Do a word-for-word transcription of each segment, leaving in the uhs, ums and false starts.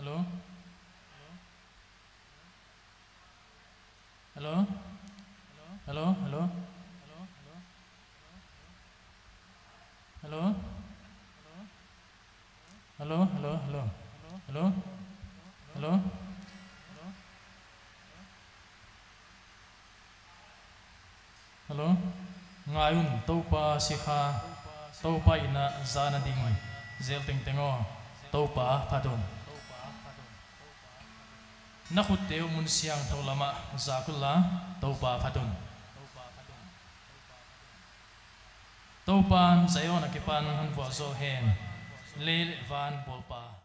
Hello? Hello? Hello, hello? Hello? Hello, hello, hello? Hello? Hello? Hello? Ngai un, Toupa sikha, Toupa in a zan a ding zel tengteng aw, Toupa phat un. Na khutte uh mun siangthou lamah zak unla, Toupa phat un. Toupa'n Zion akipan hon vualzawl hen, lei leh van bawlpa.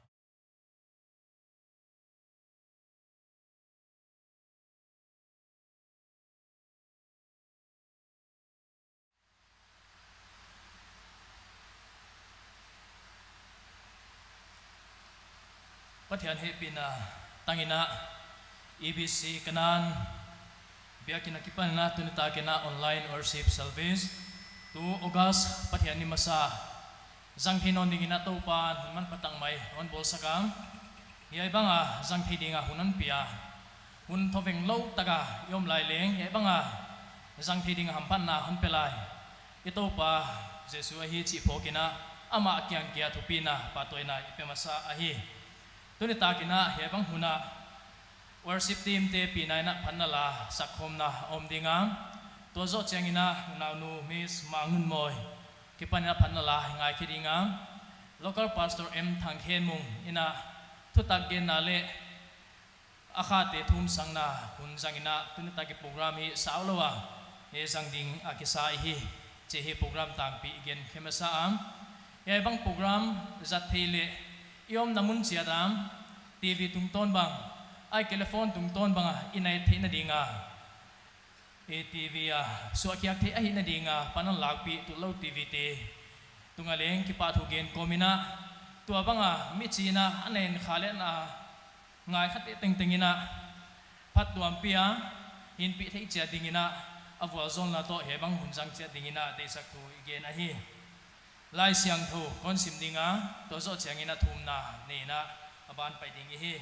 Pathian hehpihna tang in a, E B C Canaan biakinn akipan in a tuni takin a online worship service, tu August Pathian ni masa zang thei nawn dingin a Toupa'n hun manpha tak mai hon bawlsak a, hiai bang a zang thei ding a hun hon pia. Hun thoveng lou tak a i om lai leng, hiai bang a zang thei ding a hamphatna hon pe lai i Toupa Jesu ahi chih phawk in a, amah kiang kia thupina pahtawina i pe masa ahi. Tuni takin a hiai bang hun a worship team te pina in a phatna la sakkhawmna om ding a, tua zoh chiangin a unaunu Miss Mangnunmawi kipan in a phatna la ngaikhe ding a, local pastor M Thangkhenmung in a thutak genna leh a khate thumsakna hun zang in a, tuni tak i program hi sau lou a, hi zang ding a kisa hi, chih hi program tangpi i gen khe masa a. Hiai bang program zat thei leh i omna mun chiat a, T V tungtawn bang, ahihkeileh phone tungtawn bang a i na et theihna ding a, i T V a suahkhiak theih ahihna ding a pan a lakpih tullou T V te tung a leng kipahthu gen kawm in a, tua bang a michi in a a na en kha leh na ngaikha te tengteng in a phattuampih a, hinpih theih chiat dingin a, a vualzawlna toh hiai bang hun zang chiat dingin a deihsak thu i gen ahi. Laisiangthou kon sim ding a, tua zoh chiangin a thumna nei in a, a ban pai ding i hi.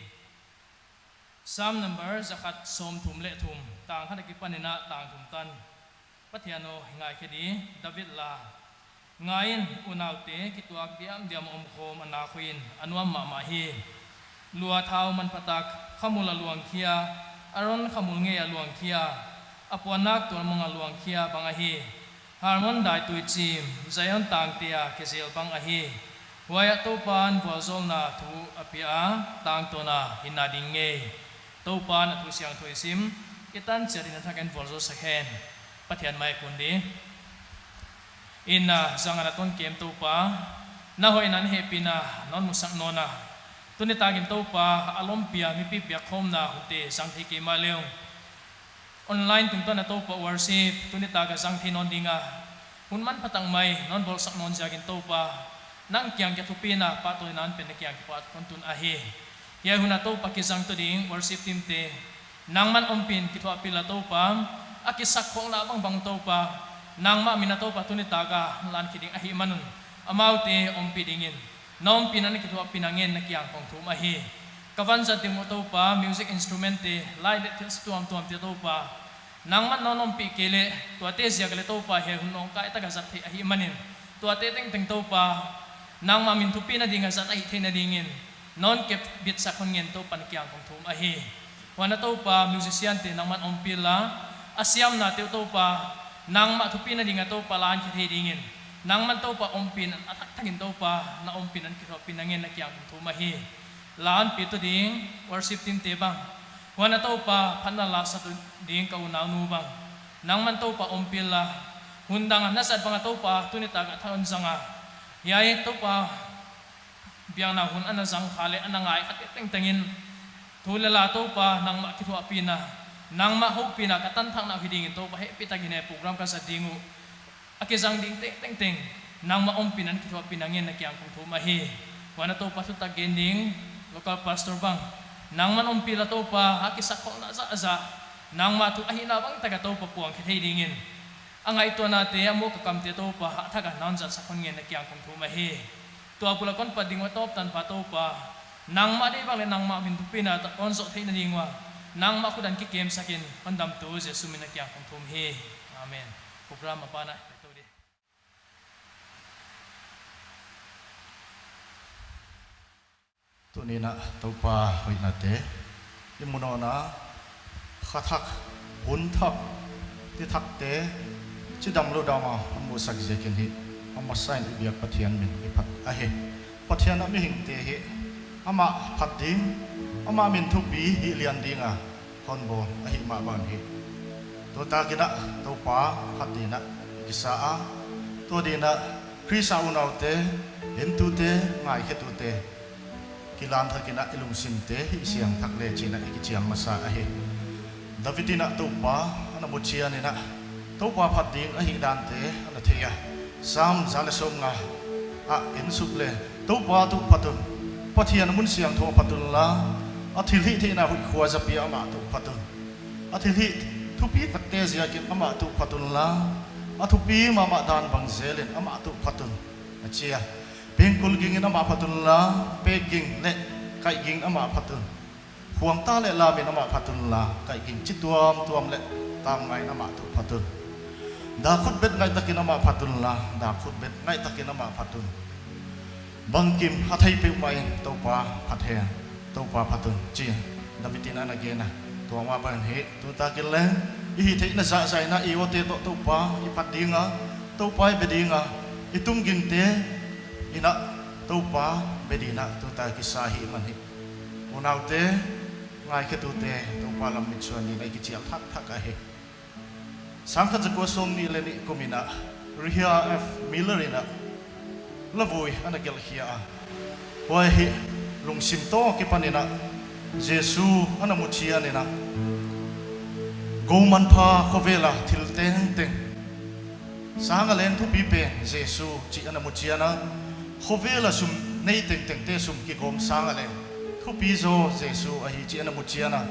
Psalm number zakhat sawmthum leh thum, tang khat akipan in a tang thum tan. Pathian aw, i ngaikhe di, David la. Ngai in, unaute kituak diamdiam a omkhawm a na khoi in a nuam mahmah hi. Lua thau manpha tak, khamul a luangkhia, Aron khamul ngei a luangkhia, a puannak tualmang a luangkhia bang ahi. Hermon daitui chim, Zion tangte a kizel bang ahi. Huai ah Toupa'n vualzawlna thu a pia a, tangtawn a hinna ding ngei. Toupa'n a thu siangthou i sim, i tan chiat in a thak in vualzawl sak hen. Pathian mai kun di. In a zang a na ton kem Toupa, na hoihna hehpihna non musak nawn a, tuni takin Toupa a lawmpi a mipi biakkhawmna hunte zang thei kei mahleh, online tungtawn a Toupa worship tuni tak a zang thei nawn ding a, hun manpha tak mai non bawlsak nawn ziakin Toupa, nang kiang kia thupina pahtawina hon pen na kiang kipahthu kon tun ahi. Hiai hun a Toupa kizang tou ding worship team te nangman ompih in kithuahpih la Toupa, a kisakkholhna bangbang Toupa, nangmah min a Toupa tuni tak a lan khe ding ahihman un, amaute ompih dingin na ompihna na kithuahpihna ngen na kiang kong thum ahi. Ka vanzat ding uh Toupa, music instrument te, lai leh thil sa tuamtuam te Toupa, nangman non ompih kei leh, tuate ziak leh Toupa hiai hun nawngkai tak a zat theih ahihman in, tuate tengteng Toupa, nangmah min thupina ding a zat ahih theihna dingin, non kepbitsak hon ngen Toupa na kiang kong thum ahi. Huan a Toupa, musician te nangman ompih la, a siamna te uh Toupa, nangmah thupina ding a Toupa lan khe thei dingin, nangman Toupa ompih in a thakthak in Toupa, na ompih in kithuahpihna ngen na kiang kong thum ahi. Lan pi tou ding worship team te bang, huan a Toupa phatna la sa tou ding ka unaunu bang, nangman Toupa ompih la, hun dang a na zat bang a Toupa tuni tak a thak hon zang a, hiai Toupa biakna hun ana zang kha leh ana ngaikha te tengteng in, thu leh la Toupa nangmah kithuahpihna, nangmah houpihna ka tanthakna uh hi dingin Toupa hehpihtak in hiai program ka zat ding uh, a kizang ding tengteng nangmah ompihna na kithuahpihna ngen na kiang kong thum ahi. Huan a Toupa thutak gen ding local pastor bang, nangman ompih la Toupa, a kisakkholhna zahzah, nangmah thu ahihna bang tak a Toupa puang khe thei dingin, a ngaihtuahnate, a muh a kamte Toupa, a thak a non zatsak hon ngen na kiang kong thum ahi. Tua bul a kon pat ding uh a tawp tanpha Toupa, Nangmah deihbang leh nangmah min thupina tak kon zoh theihna ding ua, nangmah khut in kikemsak in, hon damtu Jesu min a kiang kong thum hi. Amen. Program a pan a, tou di. Tuni'n a Toupa hoihnate i mu nawn a, kha thak, hun thak, ti thakte, chidamlou dam a hon musak ziakin hi, a masa in i biak Pathian min i phat ahi. Pathian a mihingte hi, amah phat ding, amah min thupi hih lian ding a hon bawl ahihmah bang hi. Tutak in a Toupa phat dingin i kisa a, tua dingin Khrist a unaute, entute, ngaikhetute, kilang thak in a i lungsimte hih siang thak le chi'n a i kichial masa ahi. David in a Toupa ana muchian in a, Toupa phat ding ahih dante ana thei a. Sam za leh sawmnga ah en suk le, Toupa tuh phat un, Pathian mun siangthou phat unla, a thilhihtheihna huih khua zat pia amah tuh phat un. A thilhih thupi takte ziakin amah tuh phat unla, a thupi mahmah dan bang zelin amah tuh phat un, a chi a. Pengkul gingin amah phat unla, pek ging leh kaih gingin amah phat un. Huang ta leh lamin amah phat unla, kaih ging chi tuamtuam leh tam ngaiin amah tuh phat un. Dak khut bet ngaih takin amah phat unla, dak khut bet ngaih takin amah phat un. Bangkim a thei peuhmah in Toupa phat hen, Toupa phat un, chi'n David in ana gen a. Tua mah bang hi, tutak in leng i hihtheihna zahzah in a i awte toh Toupa i phat ding a, Toupa i be ding a, i tumgingte in a Toupa be dingin tutak i kisa hi man hi. Unaute, ngaikhetute, Toupa lam mitsuan dingin i kichial thakthak ahi. Sangkhat zakua sawmnih leh nih kum in a, Richard F. Miller in a lavui ana gelhkhia a. Huai hi lungsim tawh kipan in a, Jesu ana muchian in a, gou manpha khovel a thil tengteng sang a leng thupi pen Jesu chih ana muchian a, khovel a sum nei tengtengte sum kigawm sang a leng thupi zaw Jesu ahi chih ana muchian a.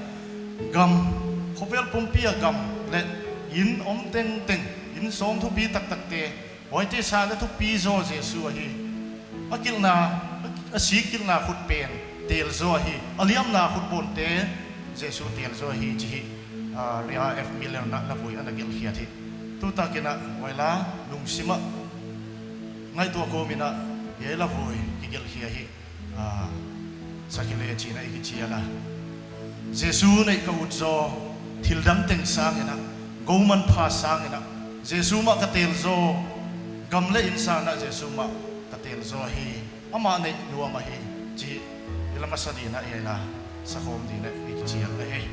Gam, khovel pumpi a gam leh inn om tengteng, inn sawm thupi taktakte, huaite sang a thupi zaw Jesu ahi. A kilhna, a sik kilhna khut pen tel zaw ahi. A liamna khut bawnte Jesu tel zaw ahi chih hi, ah, Richard F. Miller in a lavui ana gelhkhiat hi. Tutak in a, huai la, lungsim a ngaihtuah kawm in a, hiai lavui kigelhkhia hi, ah, sak hi le chi'n a i kichial a. Jesu neih ka ut zaw, thil dang teng sang in a, gou manpha sang in a, Jesu mah ka tel zaw, gam leh inn sang in a Jesu mah ka tel zaw hi. Amah neih nuam ahi chih i la masa dingin a, i la sakhawm dingin a i kichial ahi.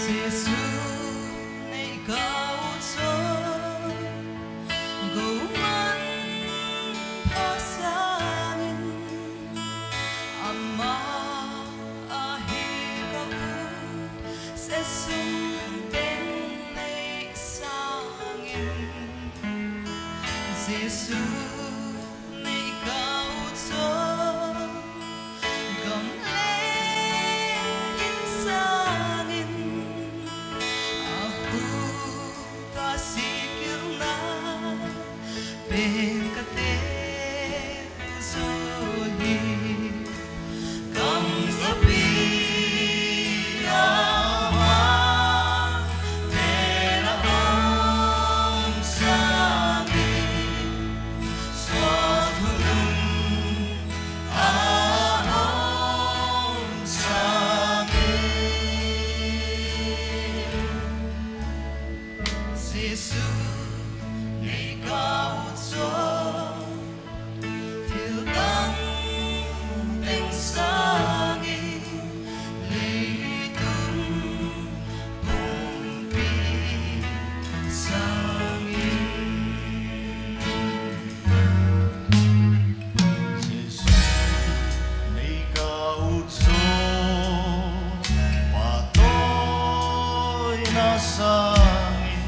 Jesu neih ka ut zaw, gou manpha sangin, amah ahi ka ut, se sum teng neih sangin. Jesu neih ka ut zaw, gam leh inn sangin, a khut a sik kilhna pen ka tel zaw hi. Kam zapi a amah pen a om sangin, sual thulum a om sangin, Jesu neih ka ut zaw, thil dang teng sangin, leitung pumpi sangin. Jesu neih ka ut zaw, pahtawinak sangin,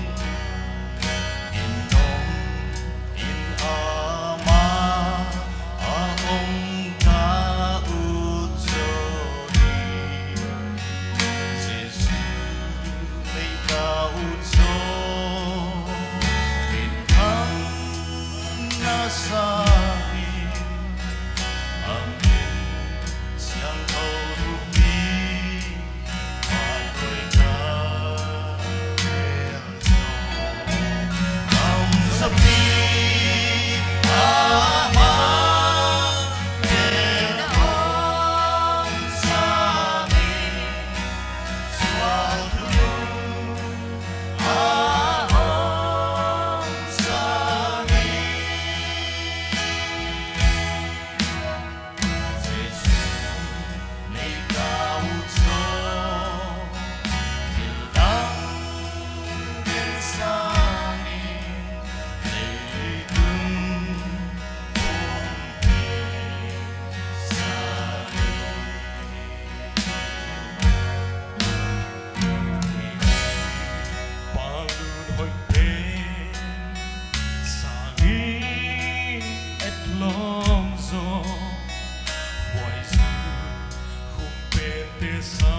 Te sa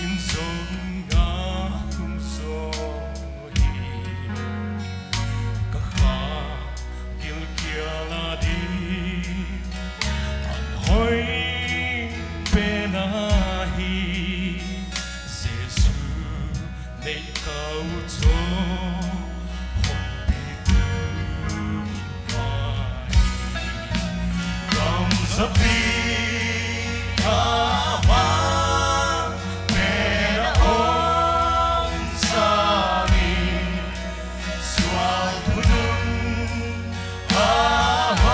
in zong nga kum zo hi. Ka kha gilkial a di an hoih pen ahi. Jesu nei ka ut zo, hon pi tu in ka hi. Kam zapi ama pen a om sangin, sual thunun a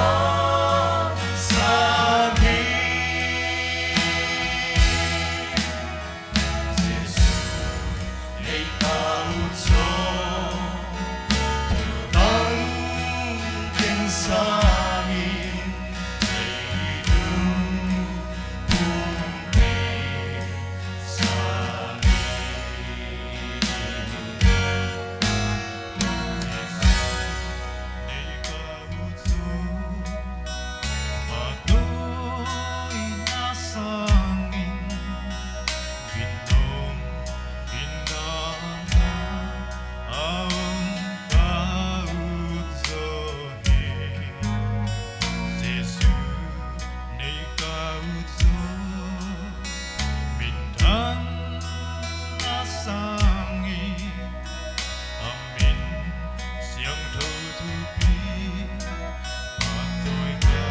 om sangin. Jesu, nei ka ut zo, thil dang teng sangin, leitung pumpi sangin. Jesu, nei ka ut zo, a tu in a sangin, Ginnom in a na a om ka ut zo hi. Jesu, nei ka ut zo, min dan a sangin, a min siangthou thupi phatdawi ka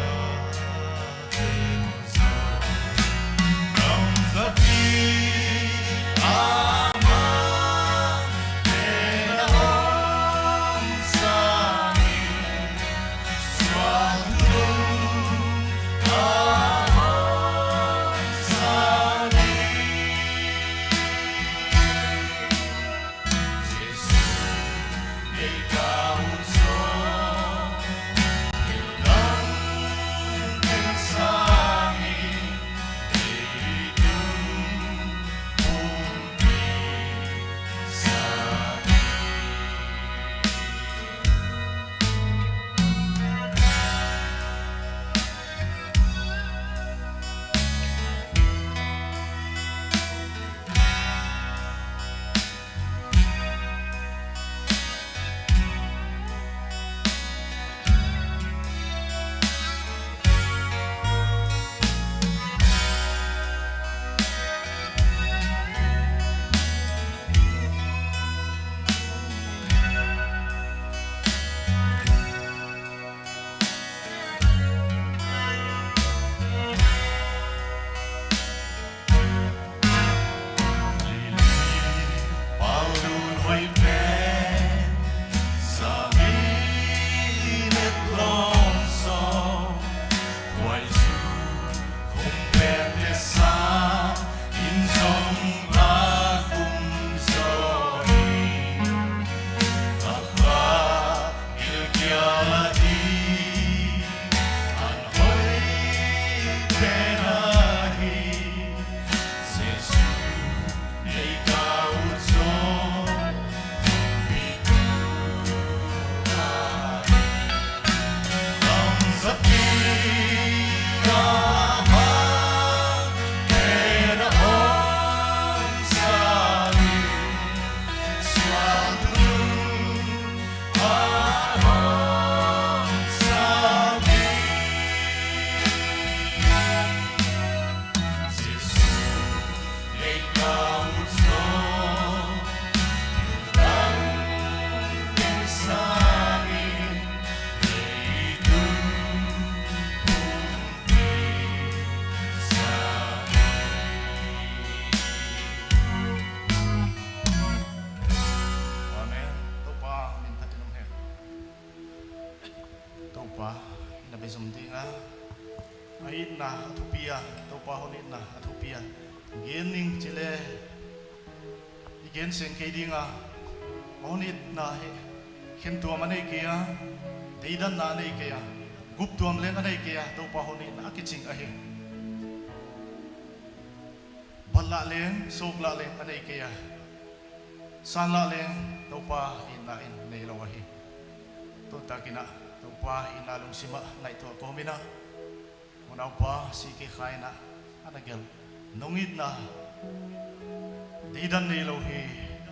Amen. Toupa min phatin om hen. Toupa, na be zom ding a. A itna a thupi a, Toupa hon itna a thupi a. Gen ning chih leh, i gen seng kei ding a. Hon itna hi, khentuam a nei kei a, deidanna a nei kei a, guptuam leng a nei kei a, Toupa hon itna a kiching ahi. Bat lah leng, suk lah leng a nei kei a. San lah leng, Toupa itna in nei lou ahi. Tun takin a, Toupa itna lungsim a ngaihtuah kawm in a, unaupa C K Khai in a, ana gelh Nungitna, deidan neilou hi,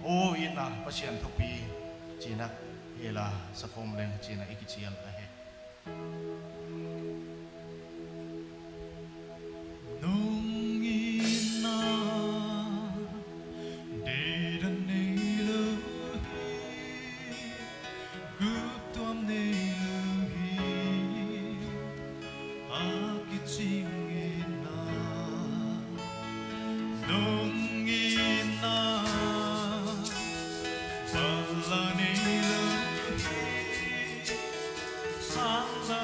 aw itna Pasian thupi, chih in a, hiai la sakhawm leng chih in a i kichial ahi. Nungitna, deidan neilou hi, guptuam neilou hi, a kiching itna. Nungitna, bala neilou hi, sangna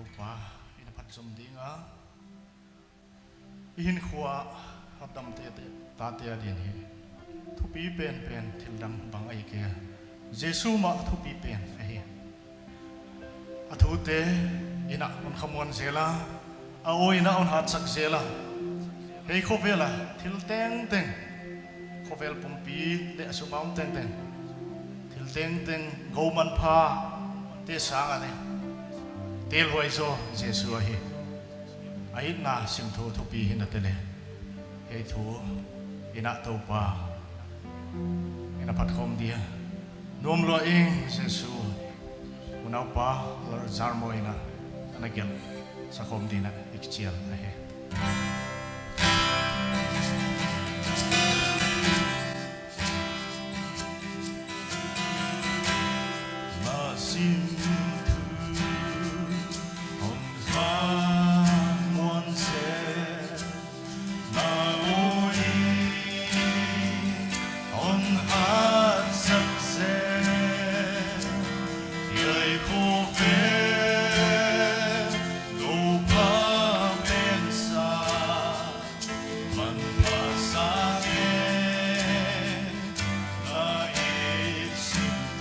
Toupa, i na phatzom ding a, i hinkhua a damte te, tate a din hi thupi penpen thil dang bang ahi kei a, Jesu mah thupi pen ahi. A thute i na hon khamuan zel a, a aw i na hon hatsak zel a, hiai khovel a thil tengteng, khovel pumpi leh a sung a om tengteng, thil tengteng, gou manpha te sang a leh telhuai zaw Jesu ahi. A itna simthu thupi hi na te leh, hiai thu i na Toupa, i na phatkhawm dia, nuam lua ing Jesu, unaupa Lal Zarmawi in a na gelh sakhawm dingin i kichial ahi. Na simthu hon khamuan zel, na aw i hon hatsak zel, hiai khovel gou pha pensa, manpha sang e, na it simthu.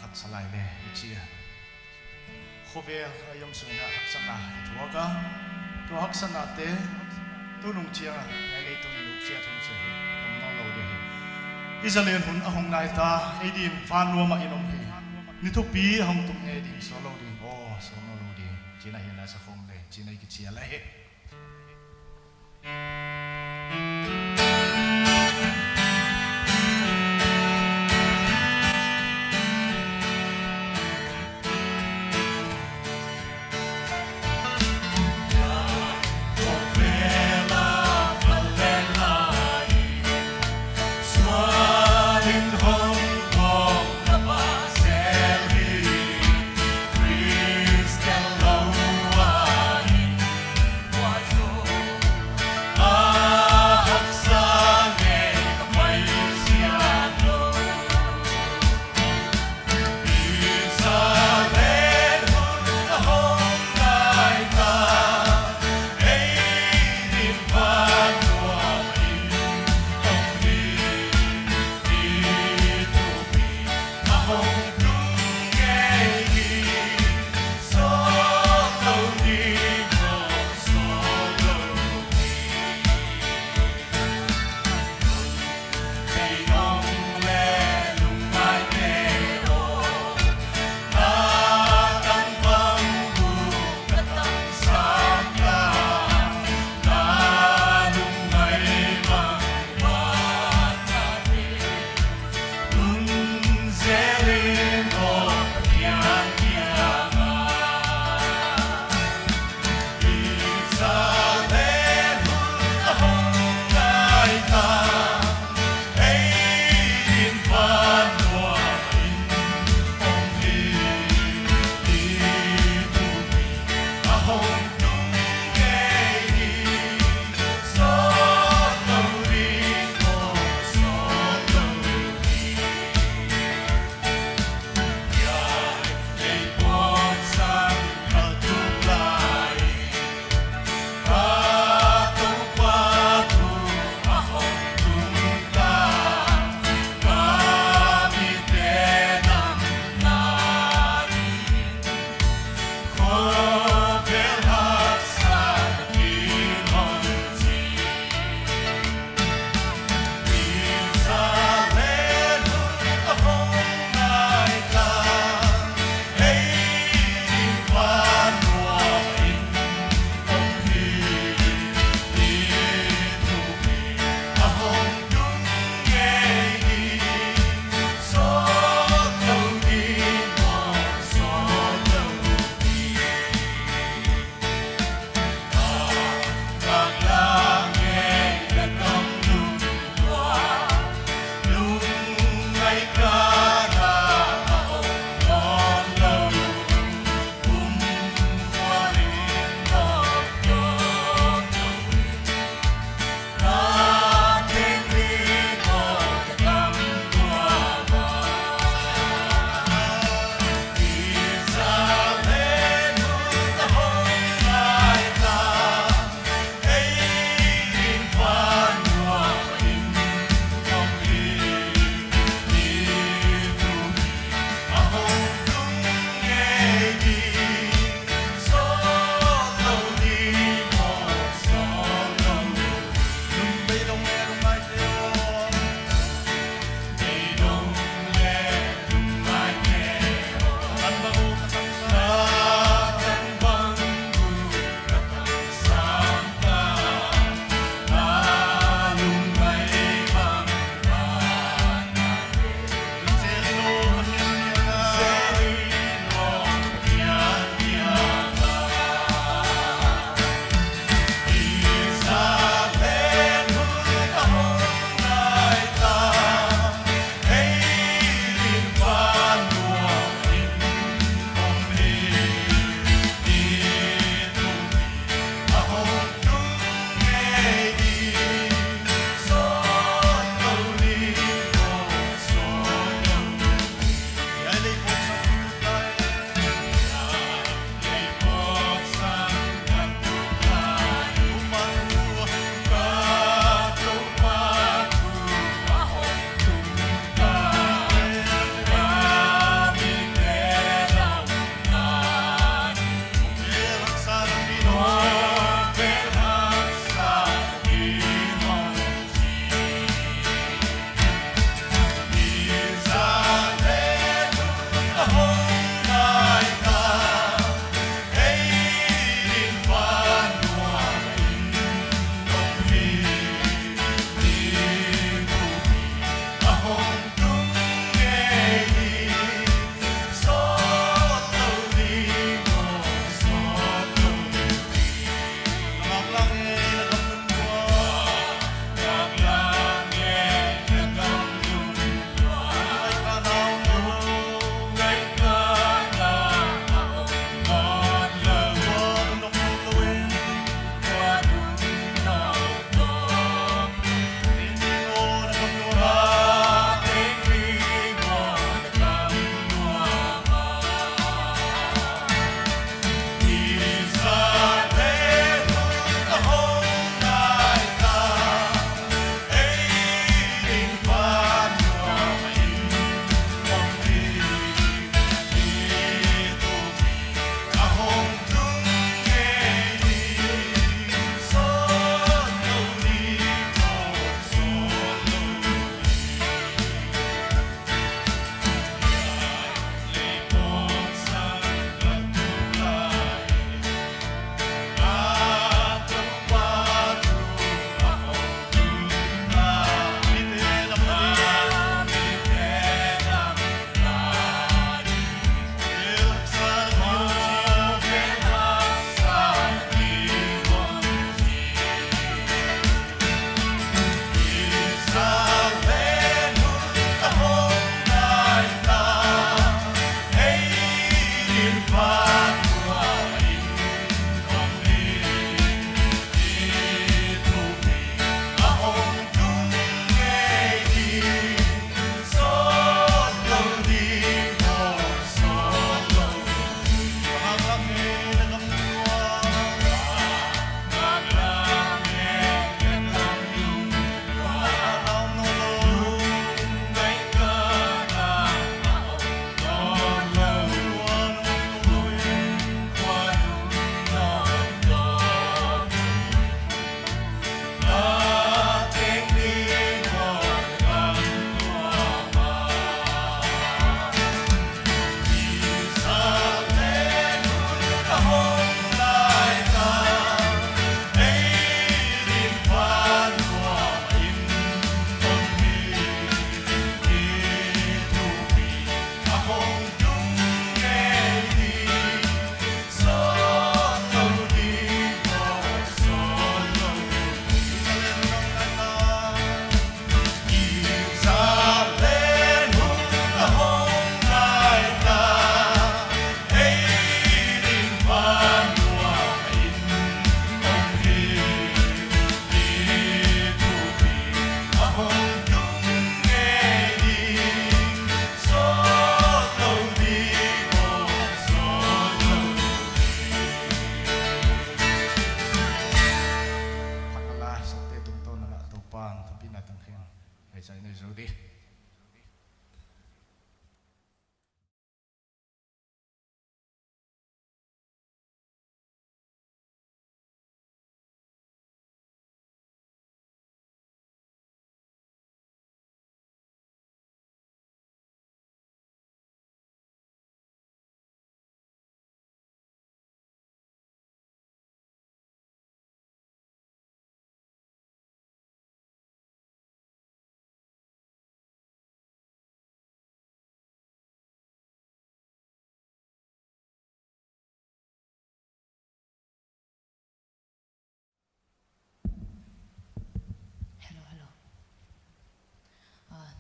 khat sa lai le i chi a. Khovel a i om sung in haksatna i thuak a, tua haksatnate tunung chiang a i neih tungin ukchiat hun se hi om nawn lou ding hi. I zalen hun a hong nai ta, ei din van nuam ah i om hi. Ni thupi a hong tung ngei ding, sawt lou ding, aw sawt nawn lou ding, chi'n a hi na sa khong le, chi'n a i kichial ahi.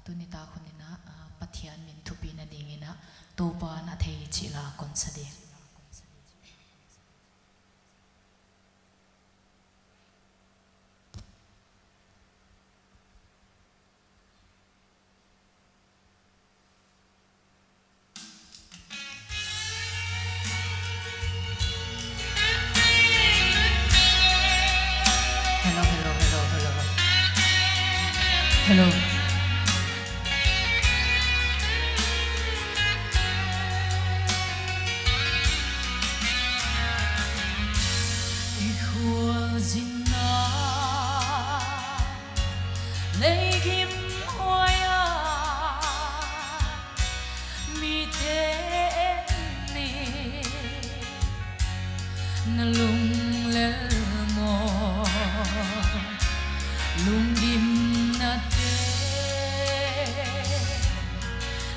Tuni tak hun in a, ah, Pathian min thupina ding in a, Toupa'n a thei chih la kon sa ding. Hello, hello, hello, hello. Hello. I khualzinna lei gim huai a, miten nih na lunglel maw, lunggimnate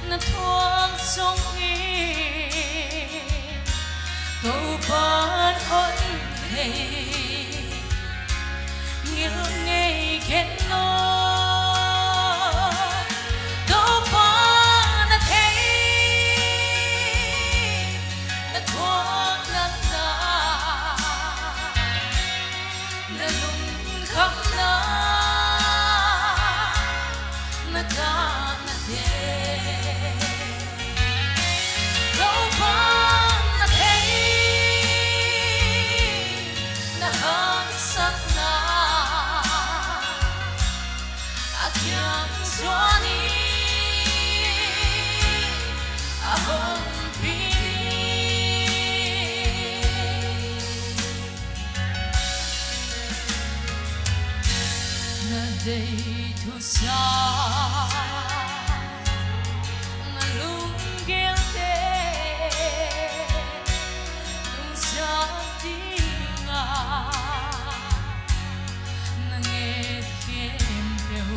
na thuak zongin, Toupa'n hon thei ngilh ngei kei aw. Toupa'n a thei na thuak natna, na lungkhamna, na gah nate. Toupa'n a thei na haksatna, a kiang zuan in a hon pi ding. Na deih thusa, na lunggelte lungzak ding a, na nget khempeuh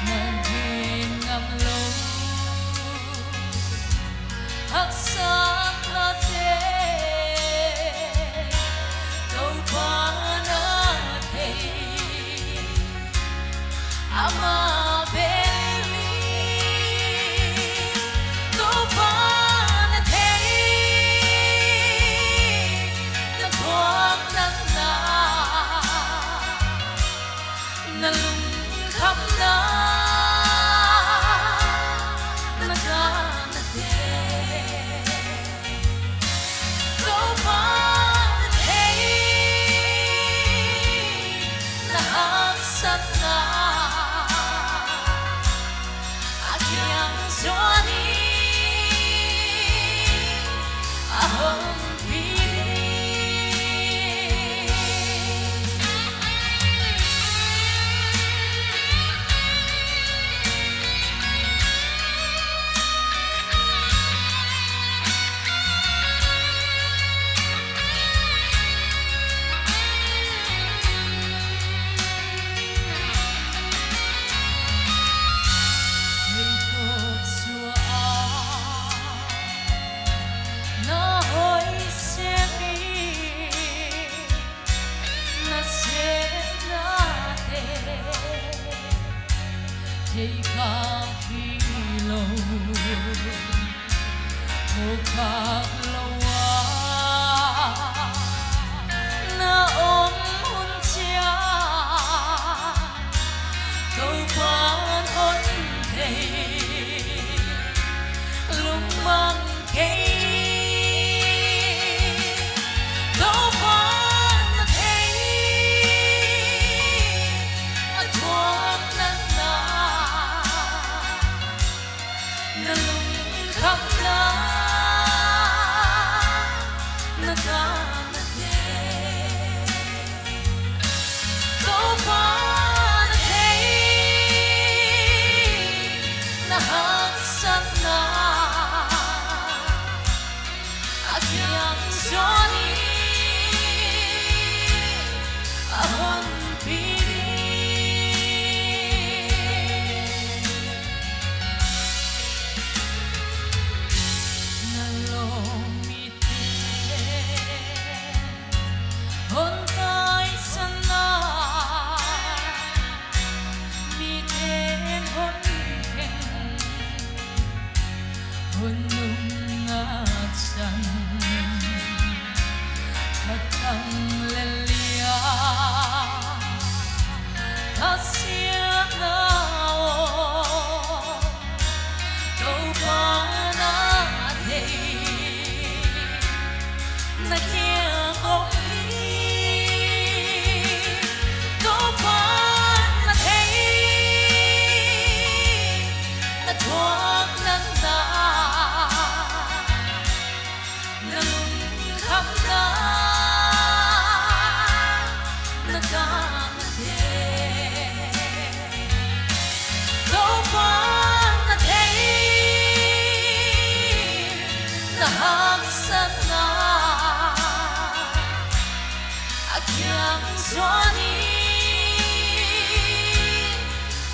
na gen ngamlou haksatnate, Toupa'n a thei amah bel in. Toupa'n a thei na thuak natna, na lungkhamna, na gah nate. Toupa'n a thei na haksatna, a kiang zuan in a hon pi ding. Theitawp suah a na hoih sem in, na sepnate theikhak hilou, thokhak lou a na om hun chiang, Toupa'n hon thei lungmang kei. Toupa'n a thei a thuak natna, na lungkhamna, na gah nate. Toupa'n a thei na haksatna, a kiang zuan in a hon pi ding. Huang nan na, na lungkham na, na kan na te. Toupa na thei, na haksatna, a kiang zuan in,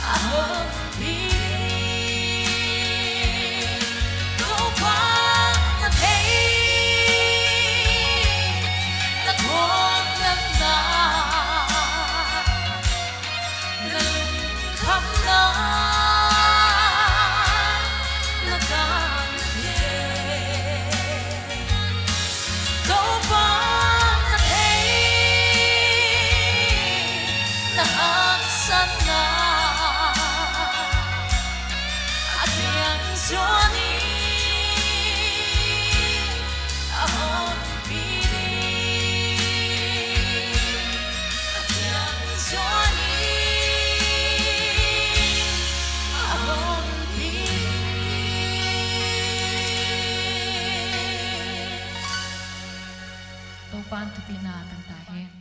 a hon pi in. Toupa na thei, na thuak na na, na lungkham na, na kan na thei. Toupa na thei, na haksatna, a kiang zuan in, a hon pi in. A kiang zuan in, a hon pi in. Toupa'n thupina tang ta hen.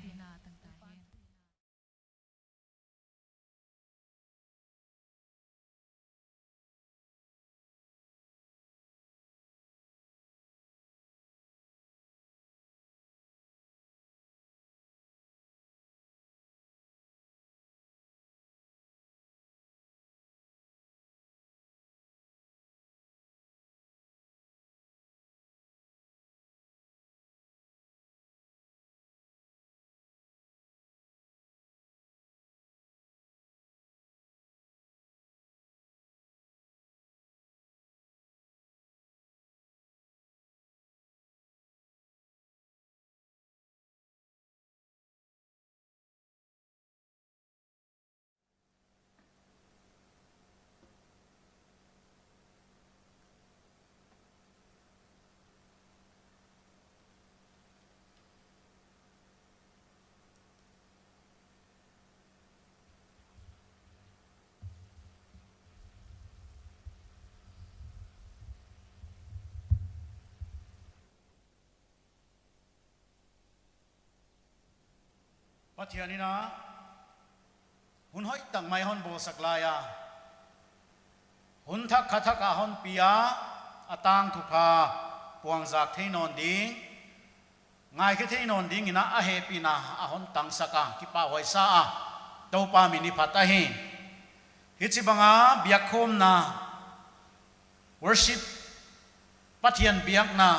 Pathian in a hun hoihtak mai hon bawlsak lai a, hun thak kha thak a hon pi a, a tangthupha puangzak thei nawn ding, ngaikhe thei nawn ding in a, a hehpihna a hon tangsak a, kipahhuai sa a, Toupa min i phat ahi. Hichibang a biakkhawmna, worship, Pathian biakna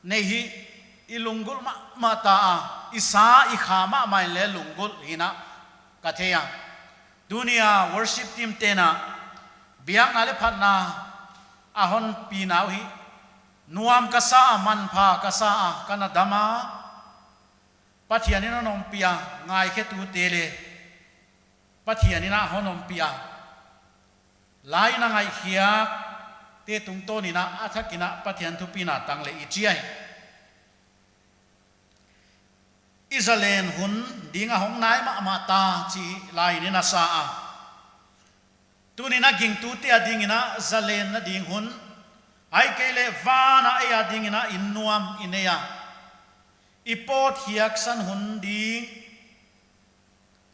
nei hi i lunggulh mahmah ta a, i sa i kha mahmah in leng lunggulh hi in a ka thei a. Tuni a worship team te'n a biakna leh phatna a hon pi na uh hi nuam ka sa a, manpha ka sa a, ka na dam a. Pathian in a hon ompih a, ngaikhetute leh Pathian in a hon ompih a, lai in a ngaihkhiakte tungtawn in a, a thak in a Pathian thupina tang leh i chi ahi. I zalen hun ding a hong nai mahmah ta chih lai in a sa a. Tuni in a gingtute a ding in a zalenna ding hun, ahihkeileh van a ei a ding in a innuam i nei a, i pawt hiaksan hun ding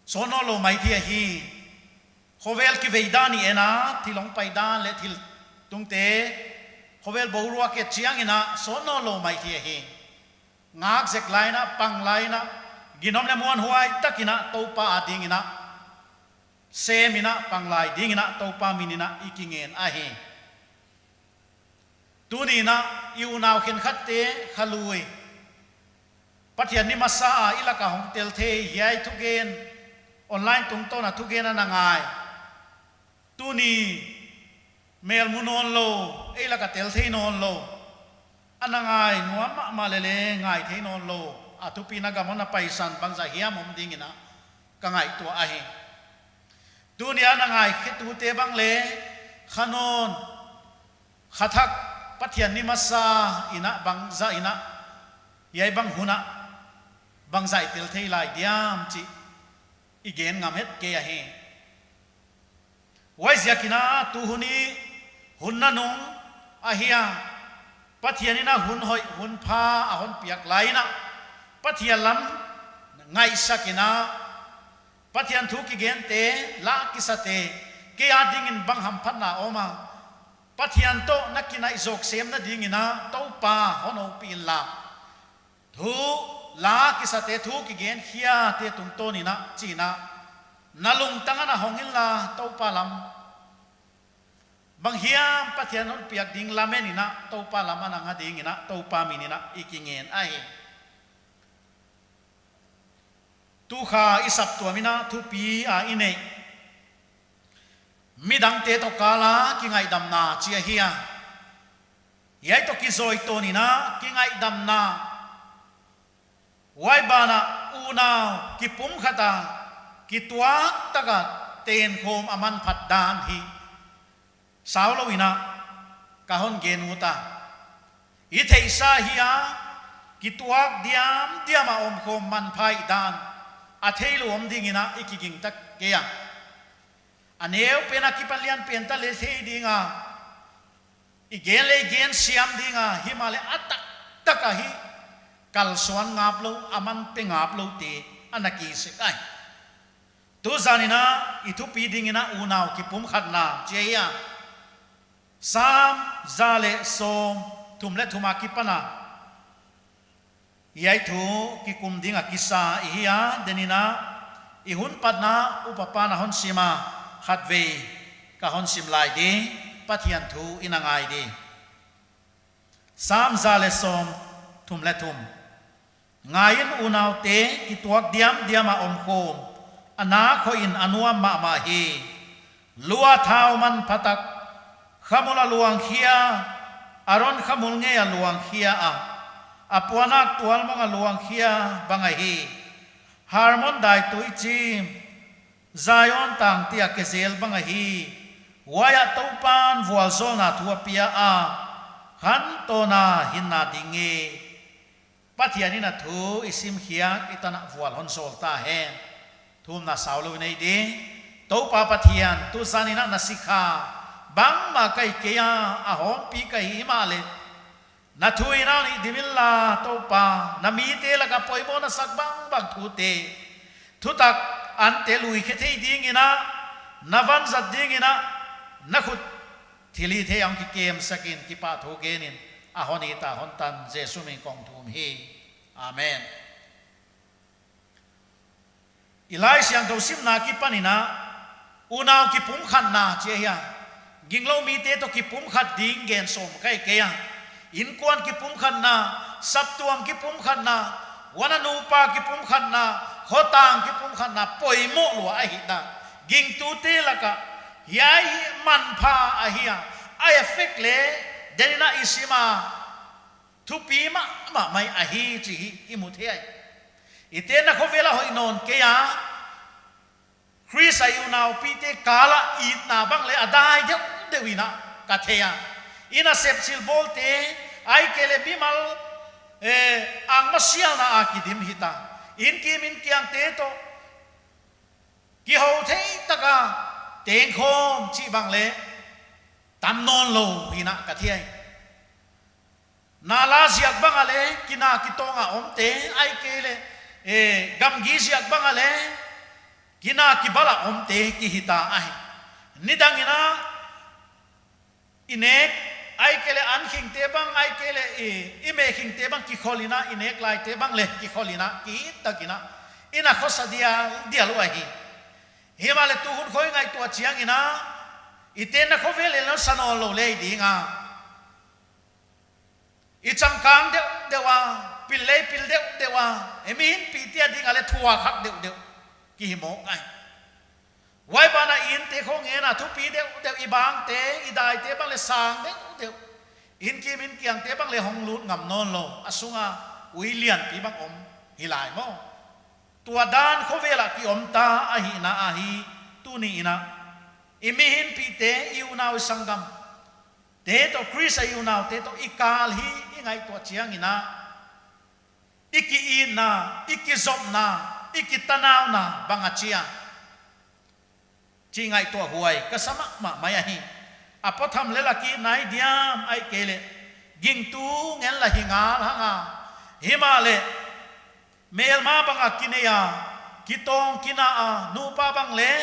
sawt nawnlou mai thei ahi. Khovel kivei dan i en a, thil hong pai dan leh thil tungte, khovel boruak et chiang in a sawt nawnlou mai thei ahi. Ngak zek lai in a, pang lai in a, ginom leh muanhuai tak in a Toupa a ding in a sem in a, pang lai ding in a Toupa min in a i kingen ahi. Tuni in a i unau khenkhatte kha lui, Pathian ni masa a i lak a hong tel thei hiai thugen, online tungtawn a thugen a na ngai, tuni mel mu nawnlou, ei lak a tel thei nawnlou, a na ngai nuam mahmah leh leng ngai thei nawnlou, a thupina gam hon a paisan bangzah hiam om ding in a ka ngaihtuah ahi. Tuni a na ngaikhetute bang leng kha nawn, kha thak, Pathian ni masa in a bangzah in a, hiai bang hun a bangzah i tel thei lai diam chih i gen ngam het kei ahi. Huaiziak in a tu hun i Hun nanung ahia, Pathian in a hun hoih hun pha a hon piak lai in a, Pathian lam ngaihsak in a, Pathian thu kigente, la kisate, kei a dingin bang hamphatna om a, Pathian toh na kinaih zawk semna dingin a Toupa hon ompih inla, thu la kisate, thu kigen khiate tungtawn in a, chi in a, na lungtang ah na hong inla Toupa lam bang hiam Pathian hon piak ding lam en in a, Toupa lam a na nga dingin a, Toupa min in a i kingen ahi. Tu kha i saptuam in a thupi a i neih midangte toh kal a kingaihdamna chi ahi a. Hiai toh kizawitawn in a kingaihdamna, huai ban ah unau kipumkhat a, kituak tak a tenkhawm a manphat dan hi sau lou in a ka hon gen ut a. I theihsa hi a, kituak diamdiam a omkhawm manpha dan a theilou om dingin a i kiging ta kei a. A neu pen a kipan lian pen ta leh thei ding a, i gen leh i gen siam ding a, himahleh a taktak a hi kalsuan ngap lou, a man pe ngap loute ana kisik ai. Tu zan in a i thupi dingin a unau kipumkhatna chi ahi a. Sam za leh sawm thum leh thum a kipan a hiai thu kikum ding a kisa i hi a, den in a i hun patna upa pan a hon sim a, khatvei ka hon sim lai di, Pathian thu i na ngai di. Sam za leh sawm thum leh thum. Ngai in, unaute, kituak diamdiam a omkhawm a na khoih in a nuam mahmah hi. Lu a thau manpha tak, khamul a luangkhia, Aron khamul ngei a luangkhia a, a puannak tualmong a luangkhia bang ahi. Hermon daitui chim, Zion tangte a ke zel bang ahi. Huai ah Toupan vualzawlna thu a pia a, khantawn a hinna ding e. Pathian in a thu i sim khiak i tan a vual hon zawl ta hen. Thumna sau lou i nei di. Toupa Pathian, tu zan in a na sikha bangmah ka hi kei a, a hawmpi ka hi himahleh, na thu in a hon dim inla Toupa, na mite lak a poimoh na sak bangbang thute, thutak ante lui khe thei dingin a, na vanzat dingin a, na khut thilhihthei a hong kikemsak in, kipahthu gen in a hon it a hon tan Jesu min in kong thum hi. Amen. I Laisiangthou simna kipan in a, unau kipumkhatna chi ahi a. Ginglou mite toh kipumkhat ding gen sawm ka hi kei a. Innkuan kipumkhatna, saptuam kipumkhatna, huan a nupa kipumkhatna, khotang kipumkhatna poimoh lua ahihna, gingtute lak a hiai hi manpha ahi a. A effect leh den in a i sim a, thupi mahmah mai ahi chih i mu thei ai. I tenna khovel a hoih nawn kei a, Khrist a i unaupite kal a itna bang leh a dai deuhdeuh in a ka thei a. I nasep silbawlte, ahihkeileh mimal, eh, angmasialna a kidim hita. Innkim innkiangte toh kihou thei tak a tengkhawm chih bang leh tam nawn lou hi in a ka thei ai. Na la ziak bang a leh kina kitawng a omte, ahihkeileh, eh, gamgi ziak bang a leh kina kibal a omte ki hita ahi. Nidang in a i nek, ahihkeileh an khingte bang, ahihkeileh i, i meh khingte bang kikhol in a, i nek laite bang leh kikhol in a, kihih tak in a, i na khosa dialdial uh ahi. Himahleh tu hun khawng i ngaihtuah chiang in a, i tenna khovel leh na sa nawn lou leh ding a, i changkang deuhdeuh a, pil leh pil deuhdeuh a, i mihingpihte a ding a leh thuak hak deuhdeuh ki hi mawk ai. Huai ban ah i innte khong en a, thupi deuhdeuh, i bangte, i daite bang leh sang deuhdeuh, innkim innkiangte bang leh hong lut ngam nawn lou, a sung a ui lianpi bang om hi lai maw. Tua dan khovel ah ki om ta ahihna ahi. Tuni in a, i mihingpihte, i unau i sanggam te toh, Khrist a i unaute toh i kal hi i ngaihtuah chiang in a, i ki-itna, i kizopna, i kitanauna bang a chia, chih ngaihtuah huai ka sa mahmah mai ahi. A pawtham leh la ki nai diam ahihkeileh gingtu ngen la hi ngal hang a. Himahleh melma bang a kinei a, kitawng kina a, nupa bang leh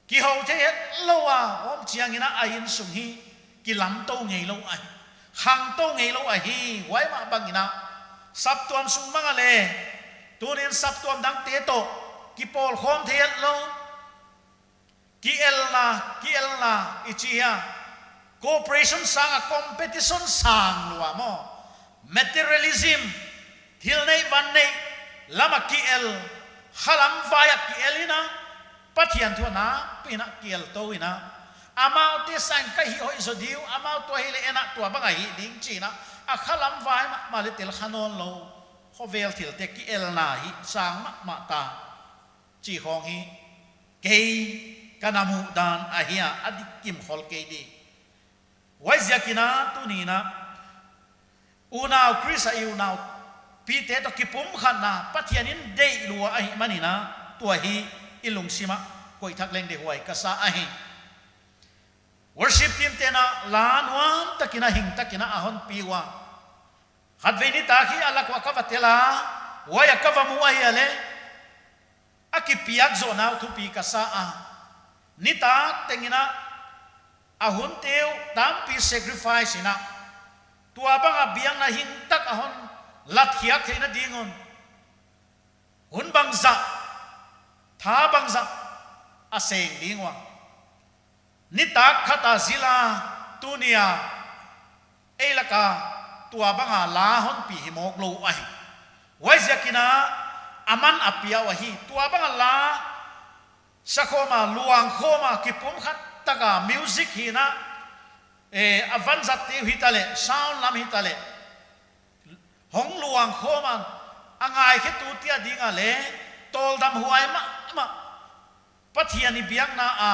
kihou thei hetlou a om chiangin a, a innsung hi kilamtou ngeilou ahi, khangtou ngeilou ahi. Huai mah bangin a, saptuam sung bang a leh tuni'n saptuam dangte toh kipawlkhawm thei hetlou. Ki-elna, ki-elna i chi a, cooperation sang a competition sang lua maw. Materialism, thil neih van neih lam a ki-el, khalam vai a ki-el in a, Pathian thu a nakpi in a ki-el tou in a, amaute sang ka hih hoih zaw diu, amau tua hileh en a tua bang a hih ding chi in a, a khalam vai mahmah leh tel kha nawnlou khovel thilte ki-elna hi sang mahmah ta chi khawng hi kei ka na muhdan ahi a, a dik kimkhol kei di. Huaiziakin a tuni'n a, unau Khrist a i unaupite toh kipumkhatna Pathian in deih lua ahihmanin a, tua hi i lungsim ah koih thak leng deihhuai ka sa ahi. Worship team te'n a la nuam takin a, hing takin a hon pi ua, khatvei nitak hi a lak uah ka va tel a, huai a ka va mu ahihleh a kipiak zohna uh thupi ka sa a. Nitak tengin a, a hunte uh tampi sacrifice in a, tua bang a biakna hing tak a hon latkhiak theihna ding un, hun bangzah, tha bangzah a seng ding ua. Nitak khat a zil a, tuni a ei lak a tua bang a la hon pi hi mawk lou ahi. Huaiziakin a, aman a pia uh ahi. Tua bang a la sakhawm a, luangkhawm a, kipumkhat tak a, music hi in a, eh, a vanzatte uh hitaleh, sound lam hitaleh, hong luangkhawm a, a ngaikhetute a ding a leh tawldam huai mahmah. Pathian i biakna a,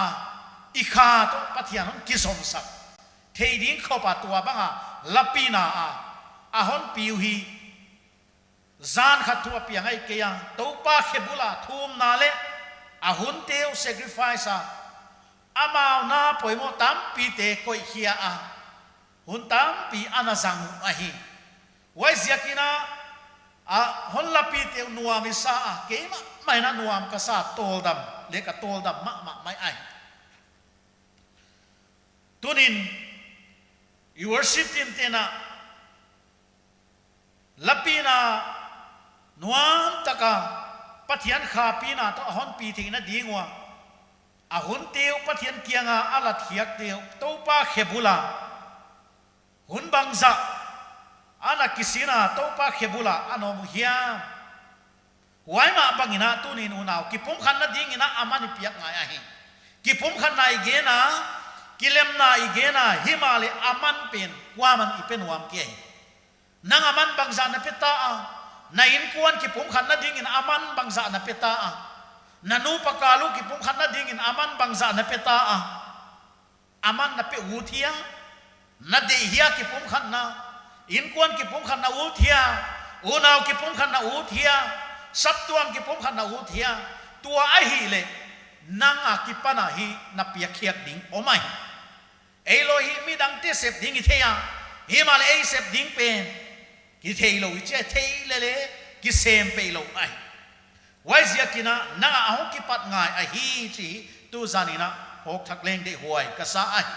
i kha toh Pathian hon kizomsak thei ding khop a tua bang a lapina a, a hon pi uh hi. Zan khat thu a piang ahihkeileh, Toupa khe bul a thumna leh a hunte uh sacrifice a, amau na poimoh tampite koih khia a, hun tampi ana zang uh ahi. Huaiziakin a, a hon lapite uh nuam i sa a, keimahmah in a nuam ka sa, tawldam leh ka tawldam mahmah mai ahi. Tuni'n i worship team te'n a, lapina nuam tak a, Pathian khapina toh a hon pi theihna ding ua, a hunte uh Pathian kiang a a latkhiakte uh Toupa khe bul a, hun bangzah ana kisin a, Toupa khe bul a ana om uh hiam? Huai mah bangin a tuni'n unau, kipumkhatna dingin a aman i piak ngai ahi. Kipumkhatna i gen a, kilemna i gen a, himahleh aman pen kuaman i pe nuam kei hi. Nang aman bangzah na pe ta a? Na innkuan kipumkhatna dingin aman bangzah na pe ta a? Na nupa kal uh kipumkhatna dingin aman bangzah na pe ta a? Aman na pe ut hia? Na deih hia kipumkhatna? Innkuan kipumkhatna ut hia? Unau kipumkhatna ut hia? Saptuam kipumkhatna ut hia? Tua ahihleh nang a kipan a hi na piak khiak ding om ahi. Ei lou hi midangte sep ding i thei a, himahleh ei sep ding pen kitheilou i chi a, thei lele kisem peilou ahi. Huaiziakin a, nang a hong kipat ngai ahi chih tu zanin a phawk thak leng deihhuai ka sa ahi.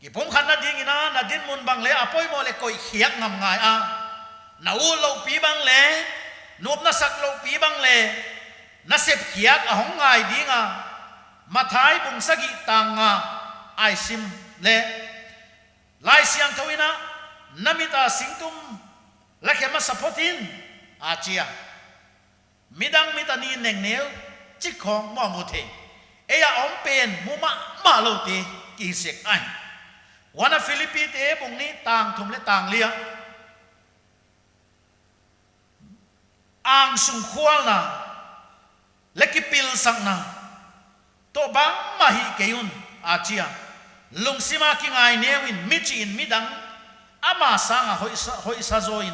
Kipumkhatna dingin a, na dinmun bang leh a poimoh leh koih khiak ngam ngai a, na ut loupi bang leh, nop na sak loupi bang leh, na sep khiak a hong ngai ding a. Matthai bung sagih tang nga a i sim leh, Laisiangthou in a, na mit a singtum la khe masa phot in, a chi a. Midang mit a nih in nengneu chik khawng maw mu thei. Ei a om pen mu mahmah loute ki sek ahi. Huan a Philippite bung nih tang thum leh tang li ah, angsung khualna leh kipilsakna toh bangmah hih kei un, a chi a. Lungsim a kingaineu in, michih in midang ama sang a hoih sa, hoih sa zaw in